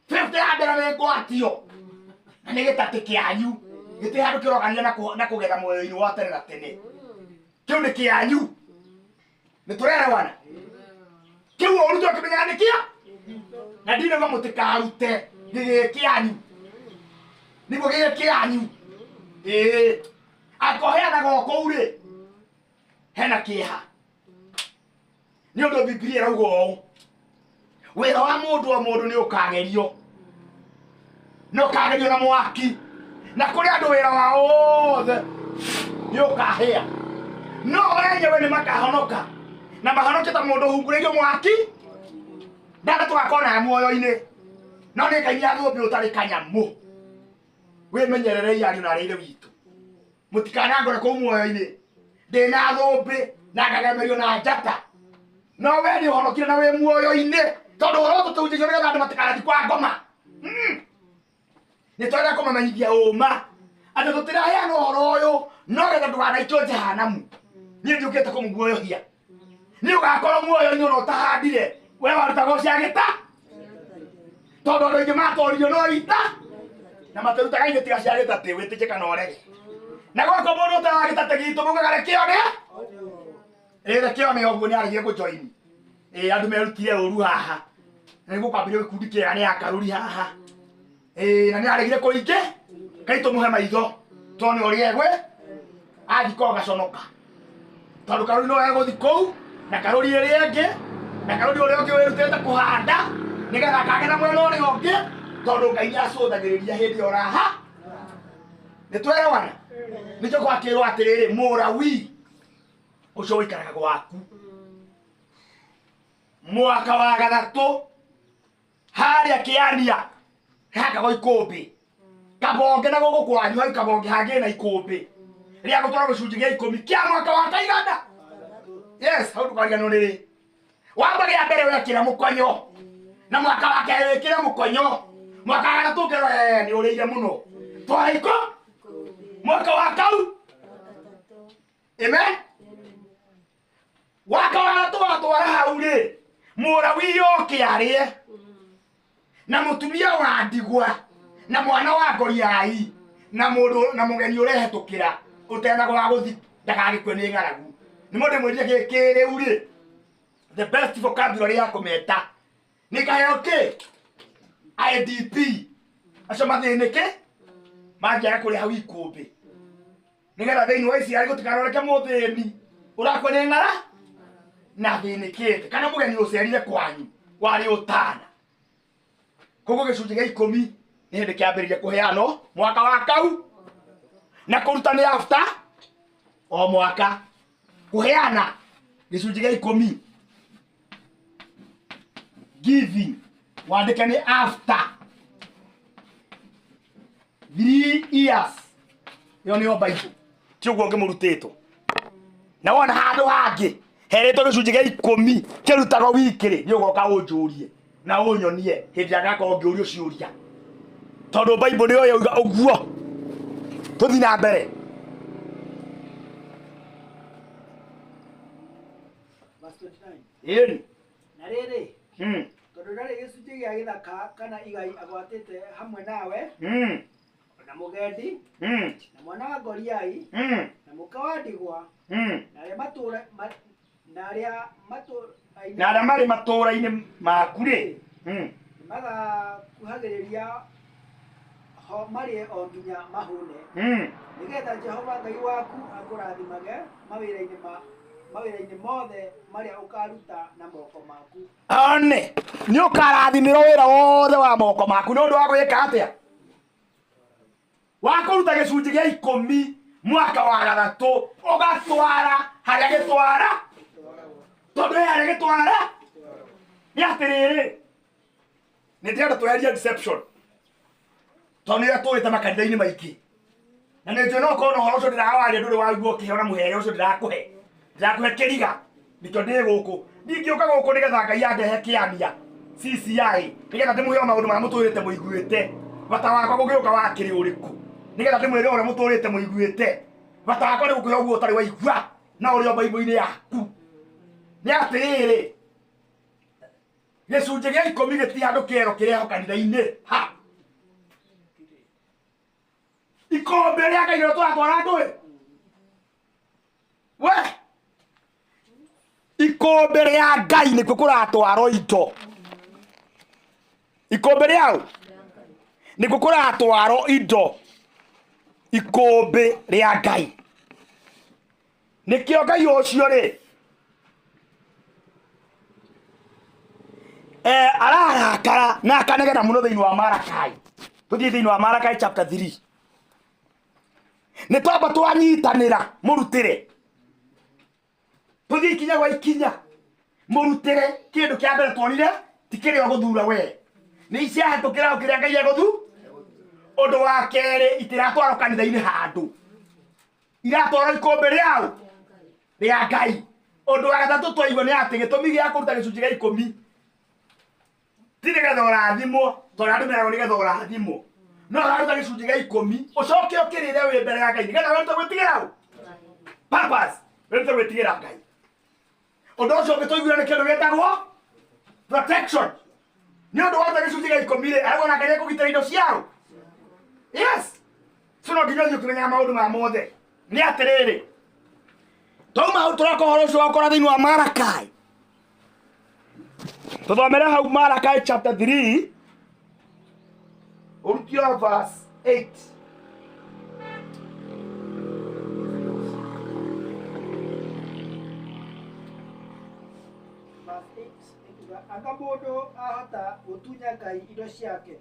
Speaker 1: 50 ya mbere nĩ ngwatio na nĩ gĩtatĩ kĩanyu gĩtĩ handũ kĩroganire na kũgetha muoyo-inĩ wa tene na tene kĩu nĩ kĩanyu nĩ tũrerewana kĩu ũru tũkĩmenyaga nĩ kĩa na ndinauga mũtikarute gĩgĩ kĩanyu nĩguo gĩgĩ kĩanyu ĩĩ akoheanaga o kũu rĩ hena kĩeha nĩ ũndũ Bibilia ĩrauga ũũ wĩra wa mũndũ o mũndũ nĩ ũkagerio nĩ ũkagerio na mwaki na kũrĩ andũ wĩra wao wothe nĩ ũkahĩa no enyewe nĩ makahonoka na mahonoke ta mũndũ ũhungurĩirio mwaki ndanda tũgakona muoyo-inĩ no nĩ ngai nĩ athũmbĩ ũtarĩ kanyamũ wĩmenyererei ariũ na arĩa ithe witũ mũtikanangore kũu muoyo-inĩ ndĩna thũmbĩ na ngagemerio na njata no we nĩ ũhonokire na wĩ muoyo-inĩ tondũ ũhoro ũyũ tũtũhunjagia nĩgetha andũ matikanathi kwa ngoma. Nĩ tũrenda kũmamenyithia ũma atĩ tũtiraheana ũhoro ũyũ no getha ndũganaikio jehanamu niĩ ndiũkĩte kũmũguoyohia nĩ ũgakorwo muoyo-inĩ ona ũtahandire we warutagwo cia gĩta tondũ andũ aingĩ matoririo no ita na matirutaga indo tiga cia gĩtatĩ wĩtĩkie kana ũrege na gwakwa mũndũ ũtaraga gĩtatĩ gitũ mugaga reke one ĩ reke one ũguo nĩ aregire kũjoini ĩ andũ merutire ũru haha na nĩguo kwambĩrĩrio gĩkundi kĩega nĩ akarũri haha ĩ na nĩ aregire kũingĩ kai tũmũhe maitho tondũ nĩ ũrĩa egwe athiĩ korwo gaconoka tondũ karũri no egũthi kũu na karũri ĩrĩa ĩngĩ na karũri ũrĩa ũngĩ wĩrutĩte kũhanda nĩgetha akagetha mwena ũrĩa ũngĩ tondũ Ngai nĩ acũthagĩrĩria hĩndĩ ĩyo ũraha nĩ twerewana nĩkĩo gwakĩrwo atĩrĩrĩ mũrawi ũcio ũikaraga gwaku mwaka wa gatatũ harĩa kĩania hakagwo ikũmbĩ kabonge na gũkũ kwanyu hau kabonge hangĩ na ikũmbĩ rĩa gũtwara gĩcunjĩ gĩa ikũmi kĩa mwaka wa kaigana yes hau ndũkariganĩrwo nĩ rĩ wamba gĩa mbere wekĩra mũkonyo na mwaka wa kerĩ wĩkĩre mũkonyo mwaka wa gatatũ ũkerwo nĩ ũrĩire mũno twara iko mwaka wa kau amen waka wa gatatũ watwara hau rĩ mũrawi yoke arĩe na mũtumia wa ndigwa na mwana wa ngoriai na mũndũ na mũgeni ũrehetũkĩra ũtenaga wa gũthi ndagagĩkue nĩ ng'aragu nĩ mũndũ mwĩrire gĩkĩ rĩu rĩ the best vocabulary ya kũmeta nĩ kaheo kĩ IDP acio mathĩnĩke mangĩaga kũrĩa hau ikũmbĩ nĩgetha thĩinĩ wa Isiraeli gũtikaroneke mũthĩni ũrakua nĩ ng'ara na thĩnĩkĩte kana mũgeni ũcerire kwanyu warĩ ũtana koguo gĩcunjĩ gĩa ikũmi nĩ hĩndĩ kĩambĩrĩria kũheanwo mwaka wa kau na kũruta nĩ after o mwaka kũheana gĩcunjĩ gĩa ikũmi giving wandĩke nĩ after 3 years ĩyo nĩyo Bible ti ũguo ngĩmũrutĩtwo na wona handũ hangĩ herĩtwo gĩcunjĩ gĩa ikũmi kĩrutagwo wiki rĩ nĩ ũgoka ũnjũrie na ũnyonie hĩndĩ ĩrĩa ngakorwo ngĩũrio ciũria tondũ Bible nĩyo yauga ũguo tũthiĩ na mbere.
Speaker 2: Verse 29.
Speaker 1: Ĩni.
Speaker 2: Na rĩrĩ tondũ ndarĩ gĩcunjĩ gĩa gĩthaka kana igai agwatĩte hamwe nawe na mũgendi na mwana wa ngoriai na mũka wa ndigwa na arĩa matũũra na arĩa matũũra-inĩ
Speaker 1: na arĩa marĩ matũũra-inĩ maku rĩ
Speaker 2: nĩmagakuhagĩrĩria ho marĩe o nginya mahũne nĩgetha Jehova Ngai waku akũrathimage mawĩra-inĩ mothe marĩa ũkaruta na moko maku.
Speaker 1: One nĩ ũkarathimĩrwo wĩra wothe wa moko maku nĩ ũndũ wa gwĩka atĩa wa kũruta gĩcunjĩ gĩa ikũmi mwaka wa gatatũ ũgatwara harĩa gĩtwara tondũ he harĩa gĩtwara nĩ atĩrĩrĩ nĩ ndĩrenda tweherie deception tondũ nĩ tũĩte makanitha-inĩ maingĩ na nĩ njũĩ no ũkorwo na ũhoro ũcio ndĩrawaria ndũrĩ waigua ũkĩheo na mũhere ũcio ndĩrakũhe kĩriga nĩkĩo ndĩ gũkũ ningĩũka gũkũ nĩgetha Ngai andehe kĩania CCI nĩgetha ndĩmũhe maũndũ marĩa mũtũrĩte mũiguĩte bata wakwa gũgĩũka wakĩrĩ ũrĩkũ nĩgetha ndĩmwĩre ũrĩa mũtũrĩte mũiguĩte bata wakwa nĩ gũkũhe ũguo ũtarĩ waigua na ũrĩ o Bible-inĩ yaku nĩ atĩrĩrĩ gĩcunjĩ gĩa ikũmi gĩtirĩ handũ kĩero kĩreho kanitha-inĩ ha ikombe rĩa Ngai rĩrĩa tũratwara andũ ĩ we ikombe rĩa Ngai nĩkuo kũratwarwo indo ikombe rĩao nĩkuo kũratwarwo indo ikũmbĩ rĩa Ngai nĩkĩo Ngai ũcio rĩ ararakara na akanegena mũno thĩinĩ wa Marakai tũthiĩ thĩinĩ wa Marakai chapter 3 nĩ twamba twanyitanĩra mũrutĩre tũthiĩ ikinya gwa ikinya mũrutĩre kĩndũ kĩa mbere tuonire ti kĩrĩa ũgũthura we nĩ iciahĩtũkĩra o kĩrĩa Ngai egũthu ũndũ wa kerĩ itiratwarwo kanitha-inĩ handũ iratwarwo ikũmbĩ rĩao rĩa Ngai ũndũ wa gatatũ twaigua nĩ atĩ gĩtũmi gĩa kũruta gĩcunjĩ gĩa ikũmi ti nĩgetha ũrathimwo tondũ andũ meragwo nĩgetha ũrathimwo no ũraruta gĩcunjĩ gĩa ikũmi ũcoke ũkĩrĩre wĩ mbere ya Ngai nĩgetha wĩrute gwĩtigĩra ũ purpose wĩrute gwĩtigĩra Ngai ũndũ ũcio ũngĩ tũiguire nĩ kĩndũ gĩtagwo protection nĩ ũndũ waruta gĩcunjĩ gĩa ikũmi rĩ arauga na Ngai ekũgitĩra indo ciao yes so no nginya ũthiĩ ũkĩmenyaga maũndũ maya mothe nĩ atĩrĩrĩ twauma hau tũroka ũhoro ũcio wakora thĩinĩ wa Marakai tũthomere hau Marakai chapter 3 ũrutio verse 8
Speaker 2: Verse 8 ĩkuga, anga mũndũ ahota gũtunya Ngai indo ciake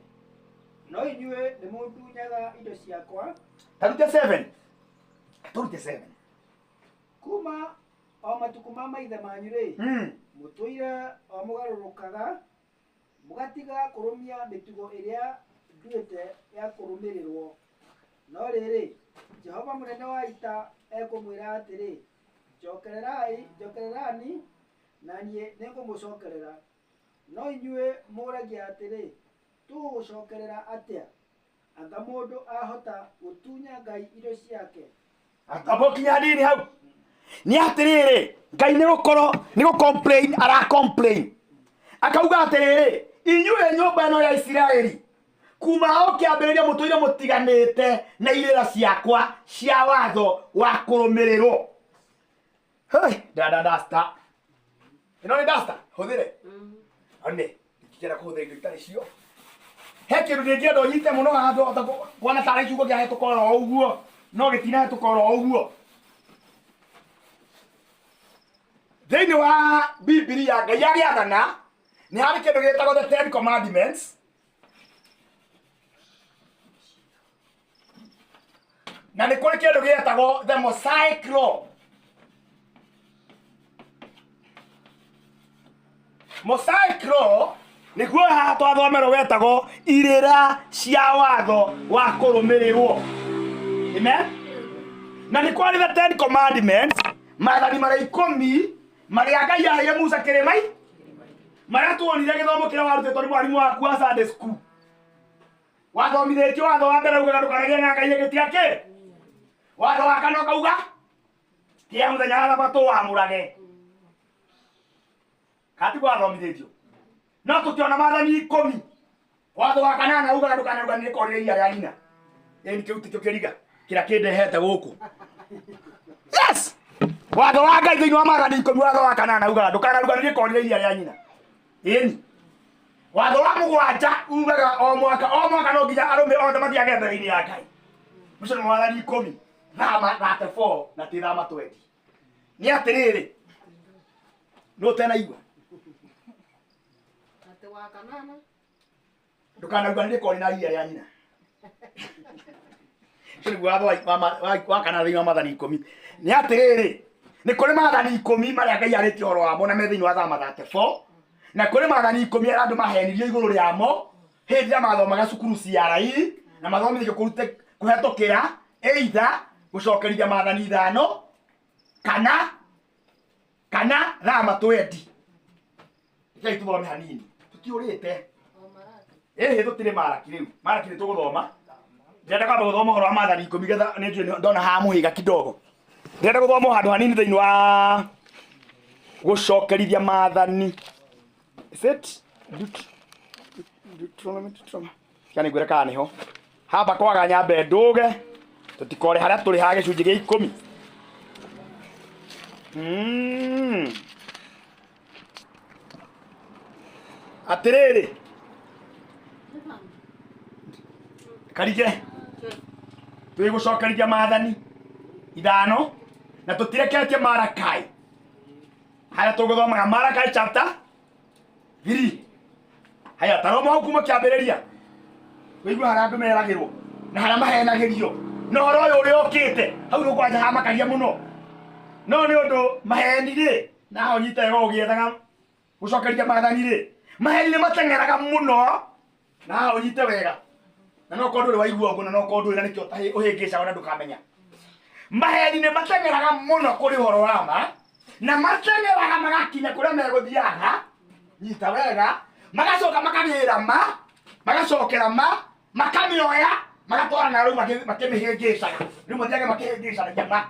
Speaker 2: no inyuĩ nĩ mũndunyaga indo ciakwa
Speaker 1: tarute 7 tũrute 7
Speaker 2: kuma o matukũ ma maithe manyu rĩ mũtũire o mũgarũrũkaga mũgatiga kũrũmia mĩtugo ĩrĩa nduĩte ya kũrũmĩrĩrwo no rĩrĩ Jehova mũnene wa ita ekũmwĩra atĩrĩ njokererai njokererani na niĩ nĩngũmũcokerera no inyuĩ mũragia atĩrĩ tũgũgũcokerera atĩa anga mũndũ ahota gũtunya Ngai indo ciake
Speaker 1: amba ũkinya hanini hau nĩ atĩrĩrĩ Ngai nĩ gũkorwo nĩ gũ complain ara complain akauga atĩrĩrĩ inyuĩ nyũmba ĩno ya Isiraeli kuma o kĩambĩrĩria mũtũire mũtiganĩte na irĩra ciakwa cia watho wa kũrũmĩrĩrwo Hey, dada dasta ĩno nĩ dasta hũthĩre one ndingĩenda kũhũthĩra indo itarĩ cio he kĩndũ ndĩngĩenda ũnyite mũno haha ndũhota kuona tarĩ kiugo kĩahĩtũka oro ũguo no gĩtinahĩtũka oro ũguo thĩinĩ wa Bibilia Ngai agĩathana nĩ harĩ kĩndũ gĩtagwo the Ten Commandments na nĩ kũrĩ kĩndũ gĩtagwo the Mosaic Law Mosaic Law nĩguo haha twathomerwo wetagwo irĩra cia watho wa kũrũmĩrĩrwo amen na nĩ kwarĩ the Ten Commandments maathani marĩa ikũmi marĩa Ngai aheire Musa kĩrĩma marĩa tuonire gĩthomo kĩrĩa warutĩtwo nĩ mwarimũ waku wa Sunday school wathomithĩtio watho wa mbere ugaga ndũkanagĩe na Ngai ĩngĩ tiga kĩ watho wa kana ũkauga tiga mũthenya wa thabatũ wamũrage katiguo wathomithĩtio no tũtiona maathani ikũmi watho wa kanana ugaga ndũkanarũganĩre korĩre iria rĩa nyina ĩni kĩu tikĩo kĩriga kĩrĩa kĩndehete gũkũ yes watho wa Ngai thĩinĩ wa maathani ikũmi watho wa kanana ugaga ndũkanarũganĩre korĩre iria rĩa nyina ĩni watho wa mũgwanja ugaga o mwaka no nginya arũme othe mathiage mbere-inĩ ya Ngai ũcio nĩ wathani ikũmi thama 34 na ti thama 20 nĩ atĩrĩrĩ nũ ũtenaigua
Speaker 3: Atĩ wa kanana
Speaker 1: ndũkanauganĩre kori na iria rĩa nyina ũcio nĩguo watho wa kana thĩinĩ wa maathani ikũmi nĩ atĩrĩrĩ nĩ kũrĩ maathani ikũmi marĩa Ngai arĩtie ũhoro wamo na me thĩinĩ wa thama 34 na kũrĩ maathani ikũmi arĩa andũ mahenirio igũrũ rĩamo hĩndĩ ĩrĩa mathomaga cukuru CRE na mathomithio kũrute kũhetũkĩra either gũcokerithia maathani ithano kana thama 20 rekei tũthome hanini Tutiũrĩte. Ĩhĩ tũtirĩ Maraki rĩu. Maraki nĩ tũgũthoma. Ndĩrenda kwamba gũthoma ũhoro wa maathani ikũmi getha nĩ njũĩ ndona haha mũhĩga kidogo. Ndĩrenda gũthoma handũ hanini thĩinĩ wa gũcokerithia maathani. Is it Deuteronomy? Deuteronomy. Kana nĩngwĩre kana nĩho. Hamba kwaga nyambe ndũge tũtikore harĩa tũrĩ ha gĩcunjĩ gĩa ikũmi. Atĩrĩrĩ karige twĩgũcokerithia maathani ithano na tũtireketie Marakai harĩa tũgũthomaga Marakai chapter 3. Haya taroma hau kuma kĩambĩrĩria wĩigue harĩa andũ meragĩrwo na harĩa mahenagĩrio na ũhoro ũyũ ũrĩa ũkĩte hau nĩ kwanja hamakagia mũno no nĩ ũndũ maheni rĩ na ho nyite wega ũgĩethaga gũcokeria maathani rĩ maheni nĩ mateng'eraga mũno na ho nyite wega na no korwo ndũrĩ waigua ũguo na no korwo ndũrĩ na nĩkĩo ũhĩngĩcaga na ndũkamenya maheni nĩ mateng'eraga mũno kũrĩ ũhoro wa ma na mateng'eraga magakinya kũrĩa megũthiaga nyita wega magacoka makagĩra ma magacokera ma makamĩoya magatwara na rĩu makĩmĩhĩngĩcaga rĩu mathiage makĩhĩngĩcanagia ma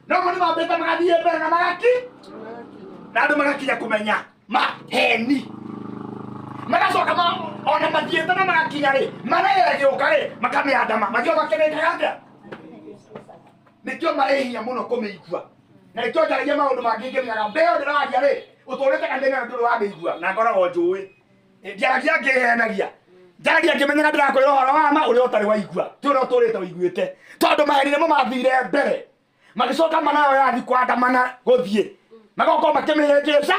Speaker 1: no mo nĩ mambĩte magathiĩ mbere na magaki na andũ magakinya kũmenya maheni magacoka ona mathiĩte na magakinya rĩ marĩa ĩgĩũka rĩ makamĩandama mathiĩ makĩmĩkaga atĩa nĩkĩo marĩ hinya mũno kũmĩigua na nĩkĩo njaragia maũndũ mangĩ ngĩmenyaga mbeo ndĩraria rĩ ũtũrĩte kanitha na ndũrĩ wamĩigua na ngoragwo njũĩ njaragia ngĩhenagia njaragia ngĩmenyaga ndĩrakwĩra ũhoro wa ma ũrĩa ũtarĩ waigua ti ũrĩa ũtũrĩte ũiguĩte tondũ maheni nĩmo mathire mbere magĩcoka manayo yathi kwandamana gũthiĩ magokorwo makĩmĩhĩngĩca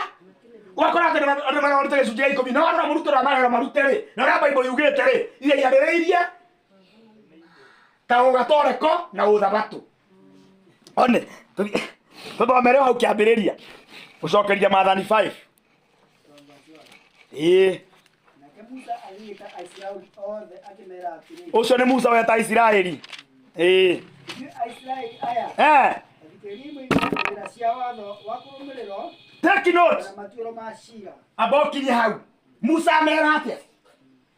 Speaker 1: ũgakora atĩ andũ marorute gĩcunjĩ gĩa ikũmi no warora mũrutwo ũrĩa marerwo marute rĩ na ũrĩa Bible yugĩte rĩ iria iharĩrĩirie ta ũgatoreko na ũthabatũ one tũthomere hau kĩambĩrĩria gũcokeria maathani 5. Ĩĩ
Speaker 2: Nake Musa agĩĩta Aisiraeli othe akĩmeera atĩrĩ,
Speaker 1: ũcio nĩ Musa weta Isiraeli. Ĩĩ
Speaker 2: inyuĩ Aisiraeli aya,
Speaker 1: eh
Speaker 2: thikĩrĩriai mũigue irĩra cia watho wa kũrũmĩrĩrwo
Speaker 1: take note
Speaker 2: na matuĩro ma ciira.
Speaker 1: amba ũkinyie hau Musa amera atĩa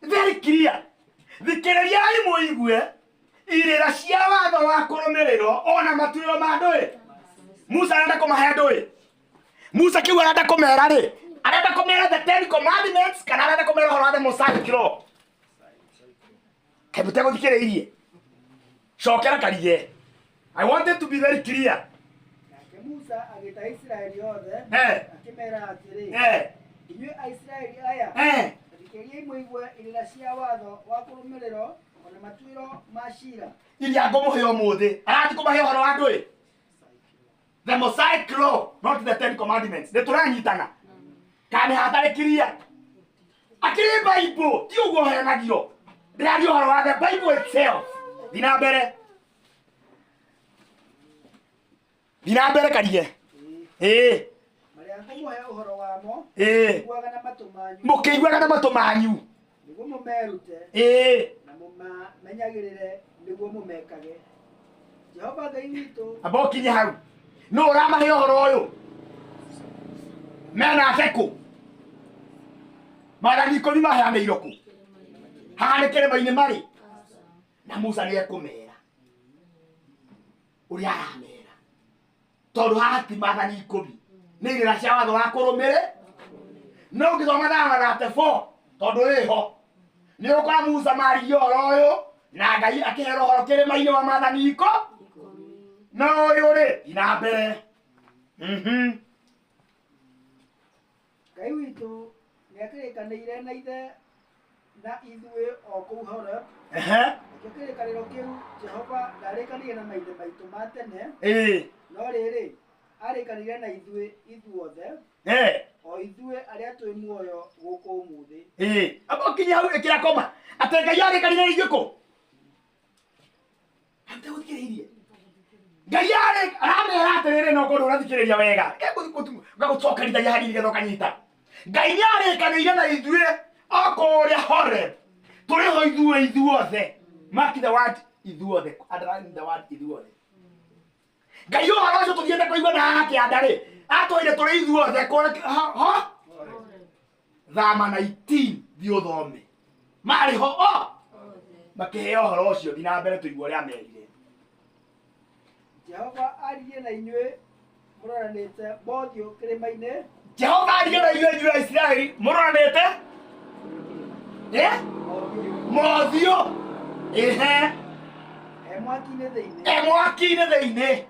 Speaker 1: very clear thikĩrĩriai mũigue irĩra cia watho wa kũrũmĩrĩrwo ona matuĩro ma ndũĩ Musa arenda kũmahe ndũĩ Musa kiu arenda kũmera rĩ arenda kũmera the Ten Commandments kana arenda kũmera ũhoro wa the Mosaic Law kaĩ mũtegũthikĩrĩirie cokera karige I wanted to be very clear.
Speaker 2: Nake Musa agĩĩta Aisiraeli othe akĩmeera atĩrĩ, inyuĩ Aisiraeli aya, thikĩrĩriai mũigue irĩra cia watho wa kũrũmĩrĩrwo ona matuĩro ma ciira.
Speaker 1: Iria ngũmũhe ũmũthĩ arathiĩ kũmahe ũhoro wa ndũĩ the Mosaic Law not the Ten Commandments nĩ tũranyitana kana nĩ hatarĩ clear akĩrĩ Bible ti ũguo ũheanagio ndĩraria ũhoro wa the Bible itself thiĩ na mbere thiĩ na mbere karie ĩĩ
Speaker 2: Marĩa ngũmũhe ũhoro wamo,
Speaker 1: ĩĩ
Speaker 2: mũiguaga na matũ manyu,
Speaker 1: mũkĩiguaga na matũ manyu
Speaker 2: nĩguo mũmerute
Speaker 1: ĩĩ
Speaker 2: na mũmamenyagĩrĩre nĩguo mũmekage. Jehova Ngai witũ
Speaker 1: amba ũkinye hau nũ ũramahe ũhoro ũyũ menake kũ maathani ikũmi maheanĩirwo kũ haha nĩ kĩrĩma-inĩ marĩ na Musa nĩ ekũmera ũrĩa aramera tondũ haha ti maathani ikũmi nĩ irĩra cia watho wa kũrũmĩrĩ no ũngĩthoma thama 34 tondũ ĩho nĩ ũgũkora Musa maririe ũhoro ũyũ na Ngai akĩhera ũhoro kĩrĩma-inĩ wa maathani ikũ no ũyũ rĩ thiĩ na mbere.
Speaker 2: Ngai witũ nĩakĩrĩkanĩire na ithe na ithuĩ o kũu Horeb. Nakĩo kĩrĩkanĩro kĩu Jehova ndarĩkanĩire na maithe maitũ ma tene, no rĩrĩ, arĩkanĩire na ithuĩ ithuothe, o ithuĩ arĩa twĩ muoyo gũkũ ũmũthĩ.
Speaker 1: Ĩĩ amba ũkinye hau ĩkĩra koma atĩ Ngai arĩkanĩire na ithuĩ kũ ategũthikĩrĩirie Ngai arĩ aramera atĩrĩrĩ no korwo ũrathikĩrĩria wega ngagũcokerithagia hanini nĩgetha ũkanyita Ngai nĩ arĩkanĩire na ithuĩ o kũrĩa Horeb tũrĩ ho ithuĩ ithuothe mark the word ithuothe underline the word ithuothe Ngai ũhoro ũcio tũthiĩte kũigua na haha kĩanda rĩ atwĩire tũrĩ ithuothe kũrĩa ho Thama 19 thiĩ ũthome. Marĩ ho o makĩheo ũhoro ũcio, thiĩ na mbere tũigue ũrĩa merire.
Speaker 2: Jehova aririe na inyuĩ mũroranĩte mothiũ kĩrĩma-inĩ.
Speaker 1: Jehova aririe na inyuĩ inyuĩ Aisiraeli mũroranĩte mothiũ ehe
Speaker 2: e mwaki-inĩ thĩinĩ.
Speaker 1: E mwaki-inĩ thĩinĩ.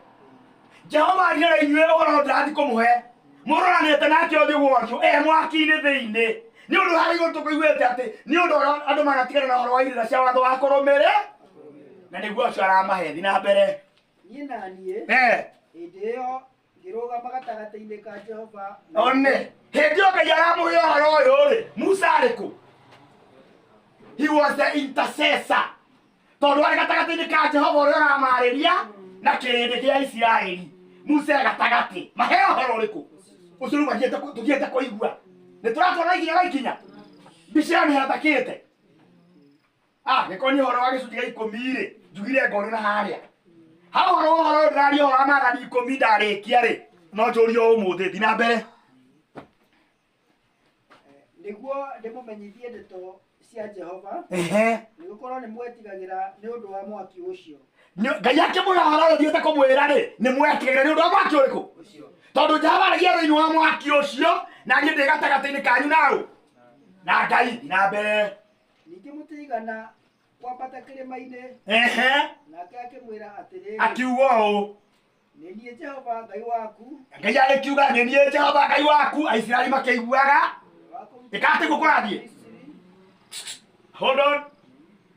Speaker 1: Jehova aririe na inyuĩ ũhoro ndĩrathiĩ kũmũhe mũroranĩte nake ũthiũ gwa ũthiũ e mwaki-inĩ thĩinĩ. Nĩ ũndũ harĩ igũrũ tũkũiguĩte atĩ nĩ ũndũ ũrĩa andũ manatigana na ũhoro wa irĩra cia watho wa kũrũmĩrĩra, na nĩguo ũcio aramahe. Thiĩ na mbere.
Speaker 2: Niĩ na niĩ hĩndĩ ĩyo ngĩrũgama gatagatĩ-inĩ ka Jehova na
Speaker 1: One hĩndĩ ĩyo Ngai aramũhe ũhoro ũyũ rĩ, Musa arĩ kũ? He was the intercessor, tondũ arĩ gatagatĩ-inĩ ka Jehova ũrĩa ũramarĩria na kĩrĩndĩ kĩa Isiraeli. Musa e gatagatĩ, maheo ũhoro ũrĩkũ ũcio rĩu tũthiĩte kũigua? Nĩ tũratwara ikinya ga ikinya, mbica ĩyo nĩ hatakĩte. Gĩkoniĩ ũhoro wa gĩcunjĩ gĩa 10 rĩ, njugire ngorwo na harĩa ha ũhoro wa ũhoro ũyũ ndĩraria ũhoro wa maathani 10 ndarĩkia rĩ, no njũrio ũmũthĩ. Thiĩ na mbere.
Speaker 2: Nĩguo ndĩmũmenyithie ndeto cia Jehova, nĩgũkorwo nĩmwetigagĩra nĩ ũndũ wa mwaki ũcio.
Speaker 1: Ngai akĩmwĩra ũhoro ũyũ thiĩte kũmwĩra rĩ, nĩ mwetigagĩra nĩ ũndũ wa mwaki ũrĩkũ? Tondũ Jehova aragia thĩinĩ wa mwaki ũcio, na niĩ ndĩ gatagatĩ-inĩ kanyu naũ na Ngai. Thiĩ na mbere.
Speaker 2: Ningĩ mũtiigana kwambata kĩrĩma-inĩ. Nake akĩmwĩra atĩrĩrĩ,
Speaker 1: Akiuga ũũ,
Speaker 2: nĩ niĩ Jehova Ngai waku.
Speaker 1: Ngai agĩkiuga nĩ niĩ Jehova Ngai waku. Aisiraeli makĩiguaga ĩka atĩ gũkũrathiĩ. Hold on.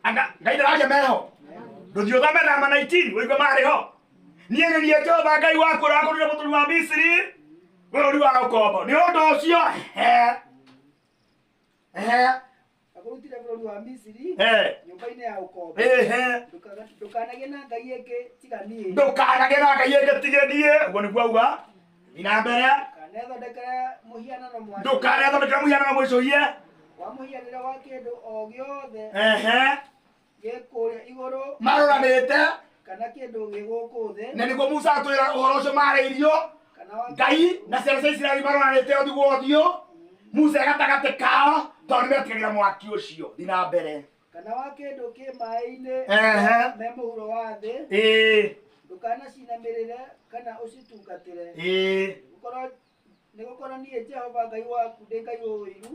Speaker 1: Anga Ngai ndararia meho, ndũthiĩ ũthome Thama 19 ũigue marĩ ho. Niĩ nĩ niĩ Jehova Ngai waku ũrĩa wakũrutire bũrũri wa Misiri, bũrũri wa ũkombo. Nĩ ũndũ ũcio ehe ehe
Speaker 2: Akũrutire bũrũri wa Misiri, nyũmba-inĩ ya ũkombo. Ndũkanagĩe na ngai ĩngĩ tiga niĩ.
Speaker 1: Ndũkanagĩe na ngai ĩngĩ tiga niĩ, ũguo nĩguo auga. Thiĩ na mbere.
Speaker 2: Ndũkanethondekere mũhianano mwacũhie.
Speaker 1: Ndũkanethondekere mũhianano mũicũhie
Speaker 2: wa mũhianĩre wa kĩndũ o gĩothe gĩ kũrĩa igũrũ
Speaker 1: maroranĩte
Speaker 2: kana kĩndũ gĩ gũkũ thĩ,
Speaker 1: na nĩguo Musa atwĩra ũhoro ũcio marĩirio
Speaker 2: kana wa
Speaker 1: Ngai na ciana cia Isiraeli maroranĩte ũthiũ gwa ũthiũ, Musa e gatagatĩ kao tondũ nĩmetigagĩra mwaki ũcio. Thiĩ na mbere.
Speaker 2: Kana wa kĩndũ kĩ maĩ-inĩ me mũhuro wa thĩ. Ndũkanacinamĩrĩre kana ũcitungatĩre, nĩgũkorwo niĩ Jehova Ngai waku ndĩ Ngai wĩ ũiru.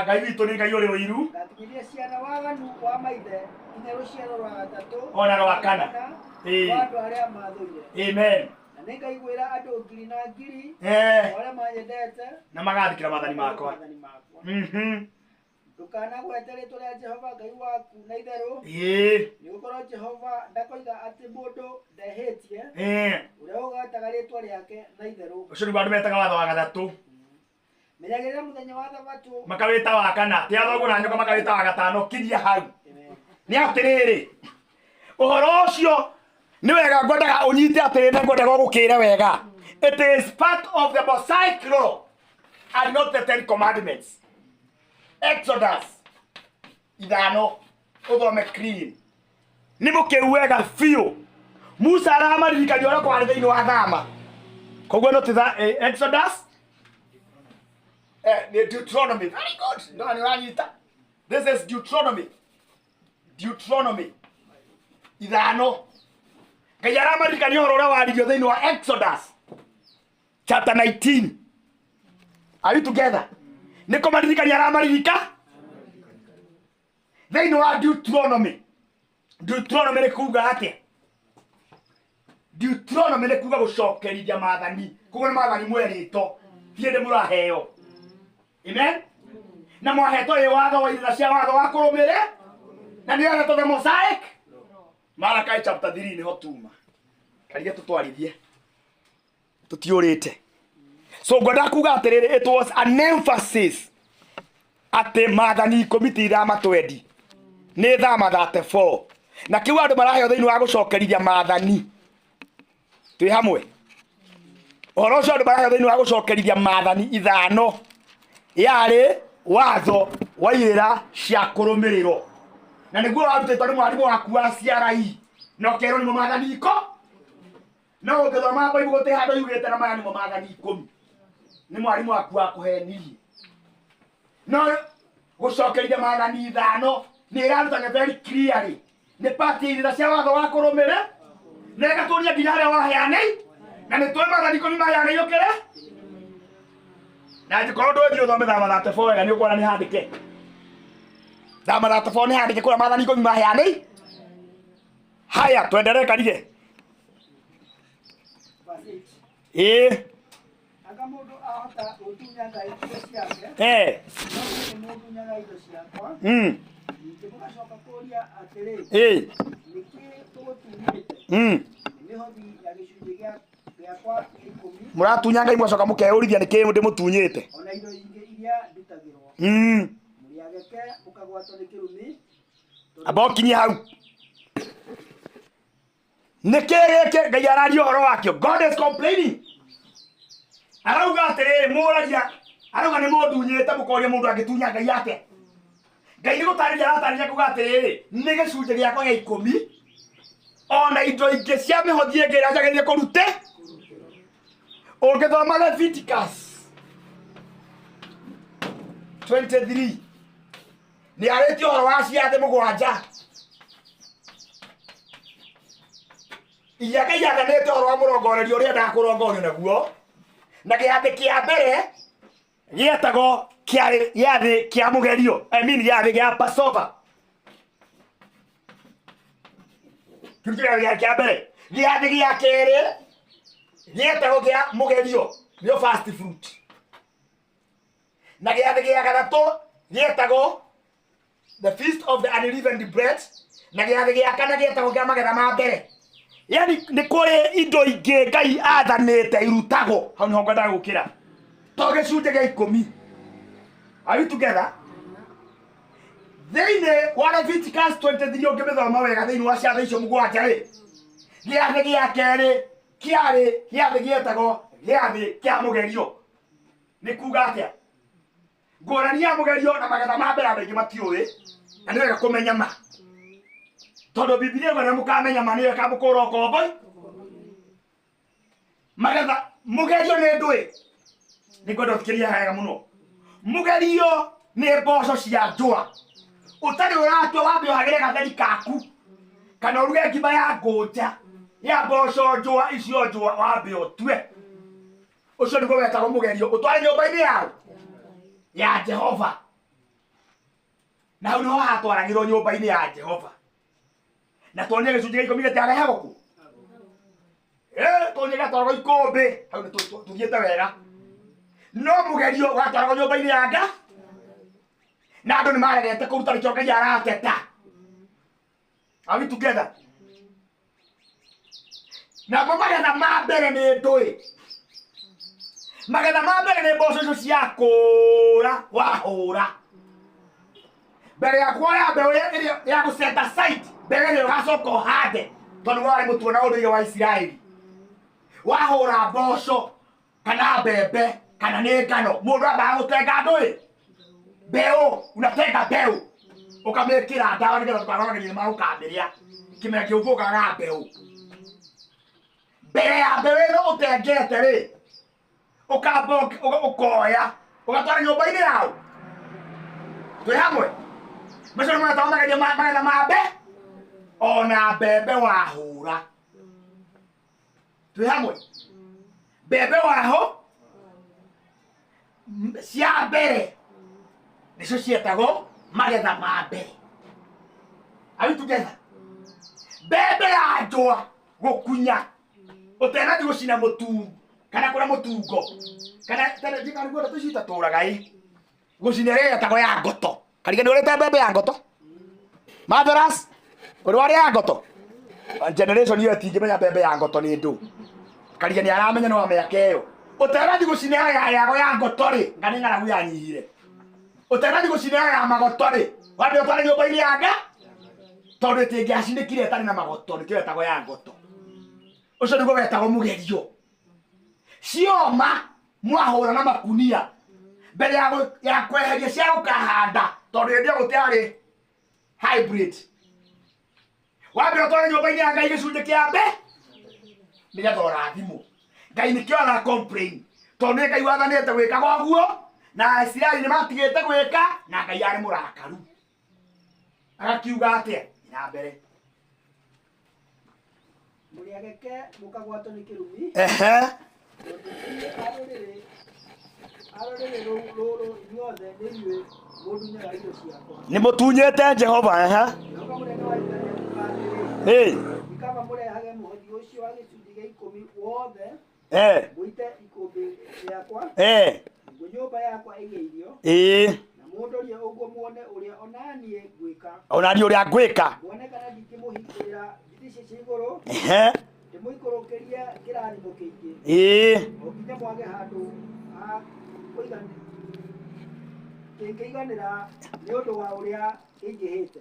Speaker 1: Ngai witũ nĩ Ngai ũrĩ ũiru.
Speaker 2: Ngakinyĩria ciana waganu wa maithe nginya rũciaro rwa gatatũ
Speaker 1: ona rwa kana
Speaker 2: rwa andũ arĩa mathũire.
Speaker 1: Amen.
Speaker 2: Na nĩngaiguĩra andũ ngiri na ngiri o arĩa manyendete
Speaker 1: na magathĩkĩra maathani makwa.
Speaker 2: Maathani makwa. Ndũkanagwete rĩĩtwa rĩa Jehova Ngai waku na itherũ, nĩgũkorwo Jehova ndakoiga atĩ mũndũ ndehĩtie ũrĩa ũgwetaga rĩĩtwa rĩake na itherũ.
Speaker 1: Ũcio nĩguo andũ metaga watho wa gatatũ.
Speaker 2: Menyagĩrĩra mũthenya wa thabatũ.
Speaker 1: Makawĩta wa kana, tia thoguo na nyũkwa makawĩta wa gatano. Kinyia hau. Nĩ atĩrĩrĩ, ũhoro ũcio nĩ wega ngwendaga ũnyite atĩrĩrĩ, na ngwendaga ũgũkĩre wega. It is part of the Mosaic law and not the Ten Commandments. Exodus 5 ũthome clean. Nĩ mũkĩu wega biũ. Musa aramaririkania ũrĩa kwarĩ thĩinĩ wa Thama. Koguo no ti Exodus, nĩ Deuteronomy. Very good. No, nĩ ũranyita. This is Deuteronomy. Deuteronomy 5. Ngai aramaririkania ũhoro ũrĩa waririo thĩinĩ wa Exodus chapter 19. Are you together? Nĩ kũmaririkania aramaririka thĩinĩ wa Deuteronomy. Deuteronomy nĩ kuga atĩa? Deuteronomy nĩ kuga gũcokerithia maathani. Koguo nĩ maathani mwerĩtwo, ti hĩndĩ mũraheo. Amen. Na mwahetwo ĩ watho wa irĩra cia watho wa kũrũmĩrĩra, na nĩ yaretwo the Mosaic. Malachi chapter 3 nĩho tuma. Karige tũtwarithie, tũtiũrĩte. So ngwenda kuga atĩrĩrĩ, it was an emphasis atĩ maathani 10 ti Thama 20, nĩ Thama 34, na kĩu andũ maraheo thĩinĩ wa gũcokerithia maathani. Twĩ hamwe? Ũhoro ũcio andũ maraheo thĩinĩ wa gũcokerithia maathani 5 yarĩ watho wa irĩra cia kũrũmĩrĩrwo, na nĩguo warutĩtwo nĩ mwarimũ waku wa CRE, na ũkerwo nĩmo maathani iko. No ũngĩthoma Bible gũtirĩ handũ yugĩte na maya nĩmo maathani 10. Nĩ mwarimũ waku wakũhenirie. No gũcokeria maathani ithano nĩ ĩrarutana very clearly nĩ pati irĩra cia watho wa kũrũmĩrĩra na ĩgatuonia nginya harĩa waheanĩi na nĩ tũĩ maathani ikũmi maheanĩirio kĩrĩa na angĩkorwo ndũĩ ũthome thama 34 wega nĩ ũkuona nĩ handĩke thama 34 nĩ handĩke kũrĩa maathani ikũmi maheanĩi. Haya, tuendelee Karige.
Speaker 2: Ĩĩ. Anga mũndũ ahota gũtunya Ngai indo ciake? No niĩ nĩmũndunyaga indo ciakwa. Ningĩ mũgacoka kũũria atĩrĩ, nĩkĩ tũgũtunyĩte? Nĩ mĩhothi ya gĩcunjĩ gĩakwa gĩa ikũmi.
Speaker 1: Mũratunya Ngai mũgacoka mũkeyũrithia nĩkĩ ndĩmũtunyĩte.
Speaker 2: Ona indo ingĩ iria ndutagĩrwo. Mũrĩ ageke mũkagwatwo nĩ kĩrumi.
Speaker 1: Amba ũkinyie hau. Nĩkĩ gĩkĩ Ngai araria ũhoro wakĩo? God is complaining. Arauga atĩrĩrĩ, mũragia arauga nĩ mũndunyĩte mũkoria mũndũ angĩtunya Ngai atĩa? Ngai nĩ gũtarĩria aratarĩria kuga atĩrĩrĩ, nĩ gĩcunjĩ gĩakwa gĩa ikũmi ona indo ingĩ cia mĩhothi ĩngĩ ĩrĩa njagĩrĩire kũrute. Ũngĩthoma Leviticus 23 nĩ arĩtie ũhoro wa ciathĩ mũgwanja iria Ngai athanĩte ũhoro wa mũrongorerio ũrĩa endaga kũrongorio naguo, na gĩathĩ kĩa mbere gĩetagwo kĩarĩ gĩathĩ kĩa mũgerio, I mean gĩathĩ gĩa Passover. Kĩu kĩarĩ kĩa mbere. Gĩathĩ gĩa kerĩ gĩetagwo kĩa mũgerio, nĩyo first fruit. Na gĩathĩ gĩa gatatũ gĩetagwo the feast of the unleavened bread, na gĩathĩ gĩa kana gĩetagwo kĩa magetha ma mbere. Yani nĩ kũrĩ indo ingĩ Ngai athanĩte irutagwo, hau nĩho ngwendaga gũkĩra, to gĩcunjĩ gĩa ikũmi. Are we together? Thĩinĩ wa Leviticus 23 ũngĩmĩthoma wega thĩinĩ wa ciathĩ icio mũgwanja rĩ, gĩathĩ gĩa kerĩ kĩarĩ gĩathĩ gĩetagwo gĩathĩ kĩa mũgerio. Nĩ kuga atĩa? Ngũrani ya mũgerio na magetha ma mbere andũ aingĩ matiũĩ, na nĩ wega kũmenya ma, tondũ Bibilia ĩyo nĩ mũkamenya ma nĩyo ĩkamũkũra ũkombo. Magetha mũgerio nĩ ndũĩ, nĩ ngwenda ũthikĩrĩrie wega mũno. Mũgerio nĩ mboco cia njũa ũtarĩ ũratua, wambe ũhagĩre gatheri kaku kana ũruge ngima ya ngũnja ya mboco njũa icio njũa, wambe ũtue. Ũcio nĩguo wetagwo mũgerio, ũtware nyũmba-inĩ yao ya Jehova, na hau nĩho hatwaragĩrwo nyũmba-inĩ ya Jehova. Na tuonye gĩcunjĩ gĩa ikũmi gĩtiarehagwo kuo, tuonye gĩatwaragwo ikũmbĩ, hau nĩ tũthiĩte wega. No mũgerio watwaragwo nyũmba-inĩ ya Nga, na andũ nĩ maregete kũruta, nĩkĩo Ngai arateta. Are we together? Namo magetha ma mbere nĩ ndũĩ, magetha ma mbere nĩ mboco icio cia kũra wahũra mbere ya kuoya mbeũ ĩrĩa ya gũ set aside mbere ĩrĩa ũgacoka ũhande, tondũ warĩ mũtuo na ũndũire wa Isiraeli. Wahũra mboco kana mbembe kana nĩ ngano, mũndũ ambaga gũtenga ndũĩ mbeũ, unatenga mbeũ ũkamĩkĩra ndawa nĩgetha ndũkaroragĩrie nĩ magũkamĩrĩa kĩmera kĩũmbũkaga mbeũ. Mbere ya mbeũ ĩno ũtengete rĩ, ũkamba ũkoya ũgatwara nyũmba-inĩ yao. Twĩ hamwe? Macio nĩ magetha magerio magetha ma mbe ona mbembe wahũra. Twĩ hamwe? Mbembe waho cia mbere nĩcio cietagwo magetha ma mbere. Are we together? Mbembe ya njũa gũkunya ũtenathi gũcina mũtu kana kũrĩa mũtungo kana tene ndikariguo tũcita tũraga ĩ gũcina ĩrĩa yetagwo ya ngoto. Kariga nĩ ũrĩte mbembe ya ngoto? Marvelous, ũrĩ warĩa ya ngoto? Generation ĩyo ĩtingĩmenya mbembe ya ngoto nĩ ndũ. Kariga nĩ aramenya nĩ wa mĩaka ĩyo. Ũtenathi gũcina ya yago ya ngoto rĩ, nga nĩ ng'aragu yanyihire. Ũtenathi gũcina ya magoto rĩ, wambe ũtware nyũmba-inĩ ya nga, tondũ ĩtingĩacinĩkire ĩtarĩ na magoto, nĩkĩo yetagwo ya ngoto. Ũcio nĩguo wetagwo mũgerio. Cioma mwahũra na makunia mbere ya kweheria cia gũkahanda, tondũ hĩndĩ ĩyo gũtiarĩ hybrid. Wambe ũtware nyũmba-inĩ ya Ngai gĩcunjĩ kĩa mbe nĩgetha ũrathimwo. Ngai nĩkĩo ara complain, tondũ nĩ Ngai wathanĩte gwĩkaga ũguo. Na Aisiraeli nĩ matigĩte gwĩka na Ngai arĩ mũrakaru. Agakiuga atĩa? Na mbere.
Speaker 2: Mũrĩ ageke mũkagwatwo nĩ kĩrumi.
Speaker 1: Ehe.
Speaker 2: Tondũ inyuĩ a rũrĩrĩ rũrũ inyuothe nĩ inyuĩ mũndunyaga indo ciakwa.
Speaker 1: Nĩ mũtunyĩte Jehova. Ehe.
Speaker 2: Jehova mũnene wa ita nĩekuuga atĩrĩ,
Speaker 1: Ĩ.
Speaker 2: nĩ kaba mũrehage mũhothi ũcio wa gĩcunjĩ gĩa ikũmi wothe mũite ikũmbĩ rĩakwa, nĩguo nyũmba yakwa ĩgĩe irio, na mũndorie ũguo muone ũrĩa o na niĩ ngwĩka.
Speaker 1: Ona niĩ ũrĩa ngwĩka.
Speaker 2: Muone kana ndingĩmũhingũrĩra ndirica cia igũrũ, ndĩmũikũrũkĩrie kĩrathimo kĩingĩ, o nginya mwage handũ ha kũigana kĩngĩiganĩra nĩ ũndũ wa ũrĩa kĩingĩhĩte.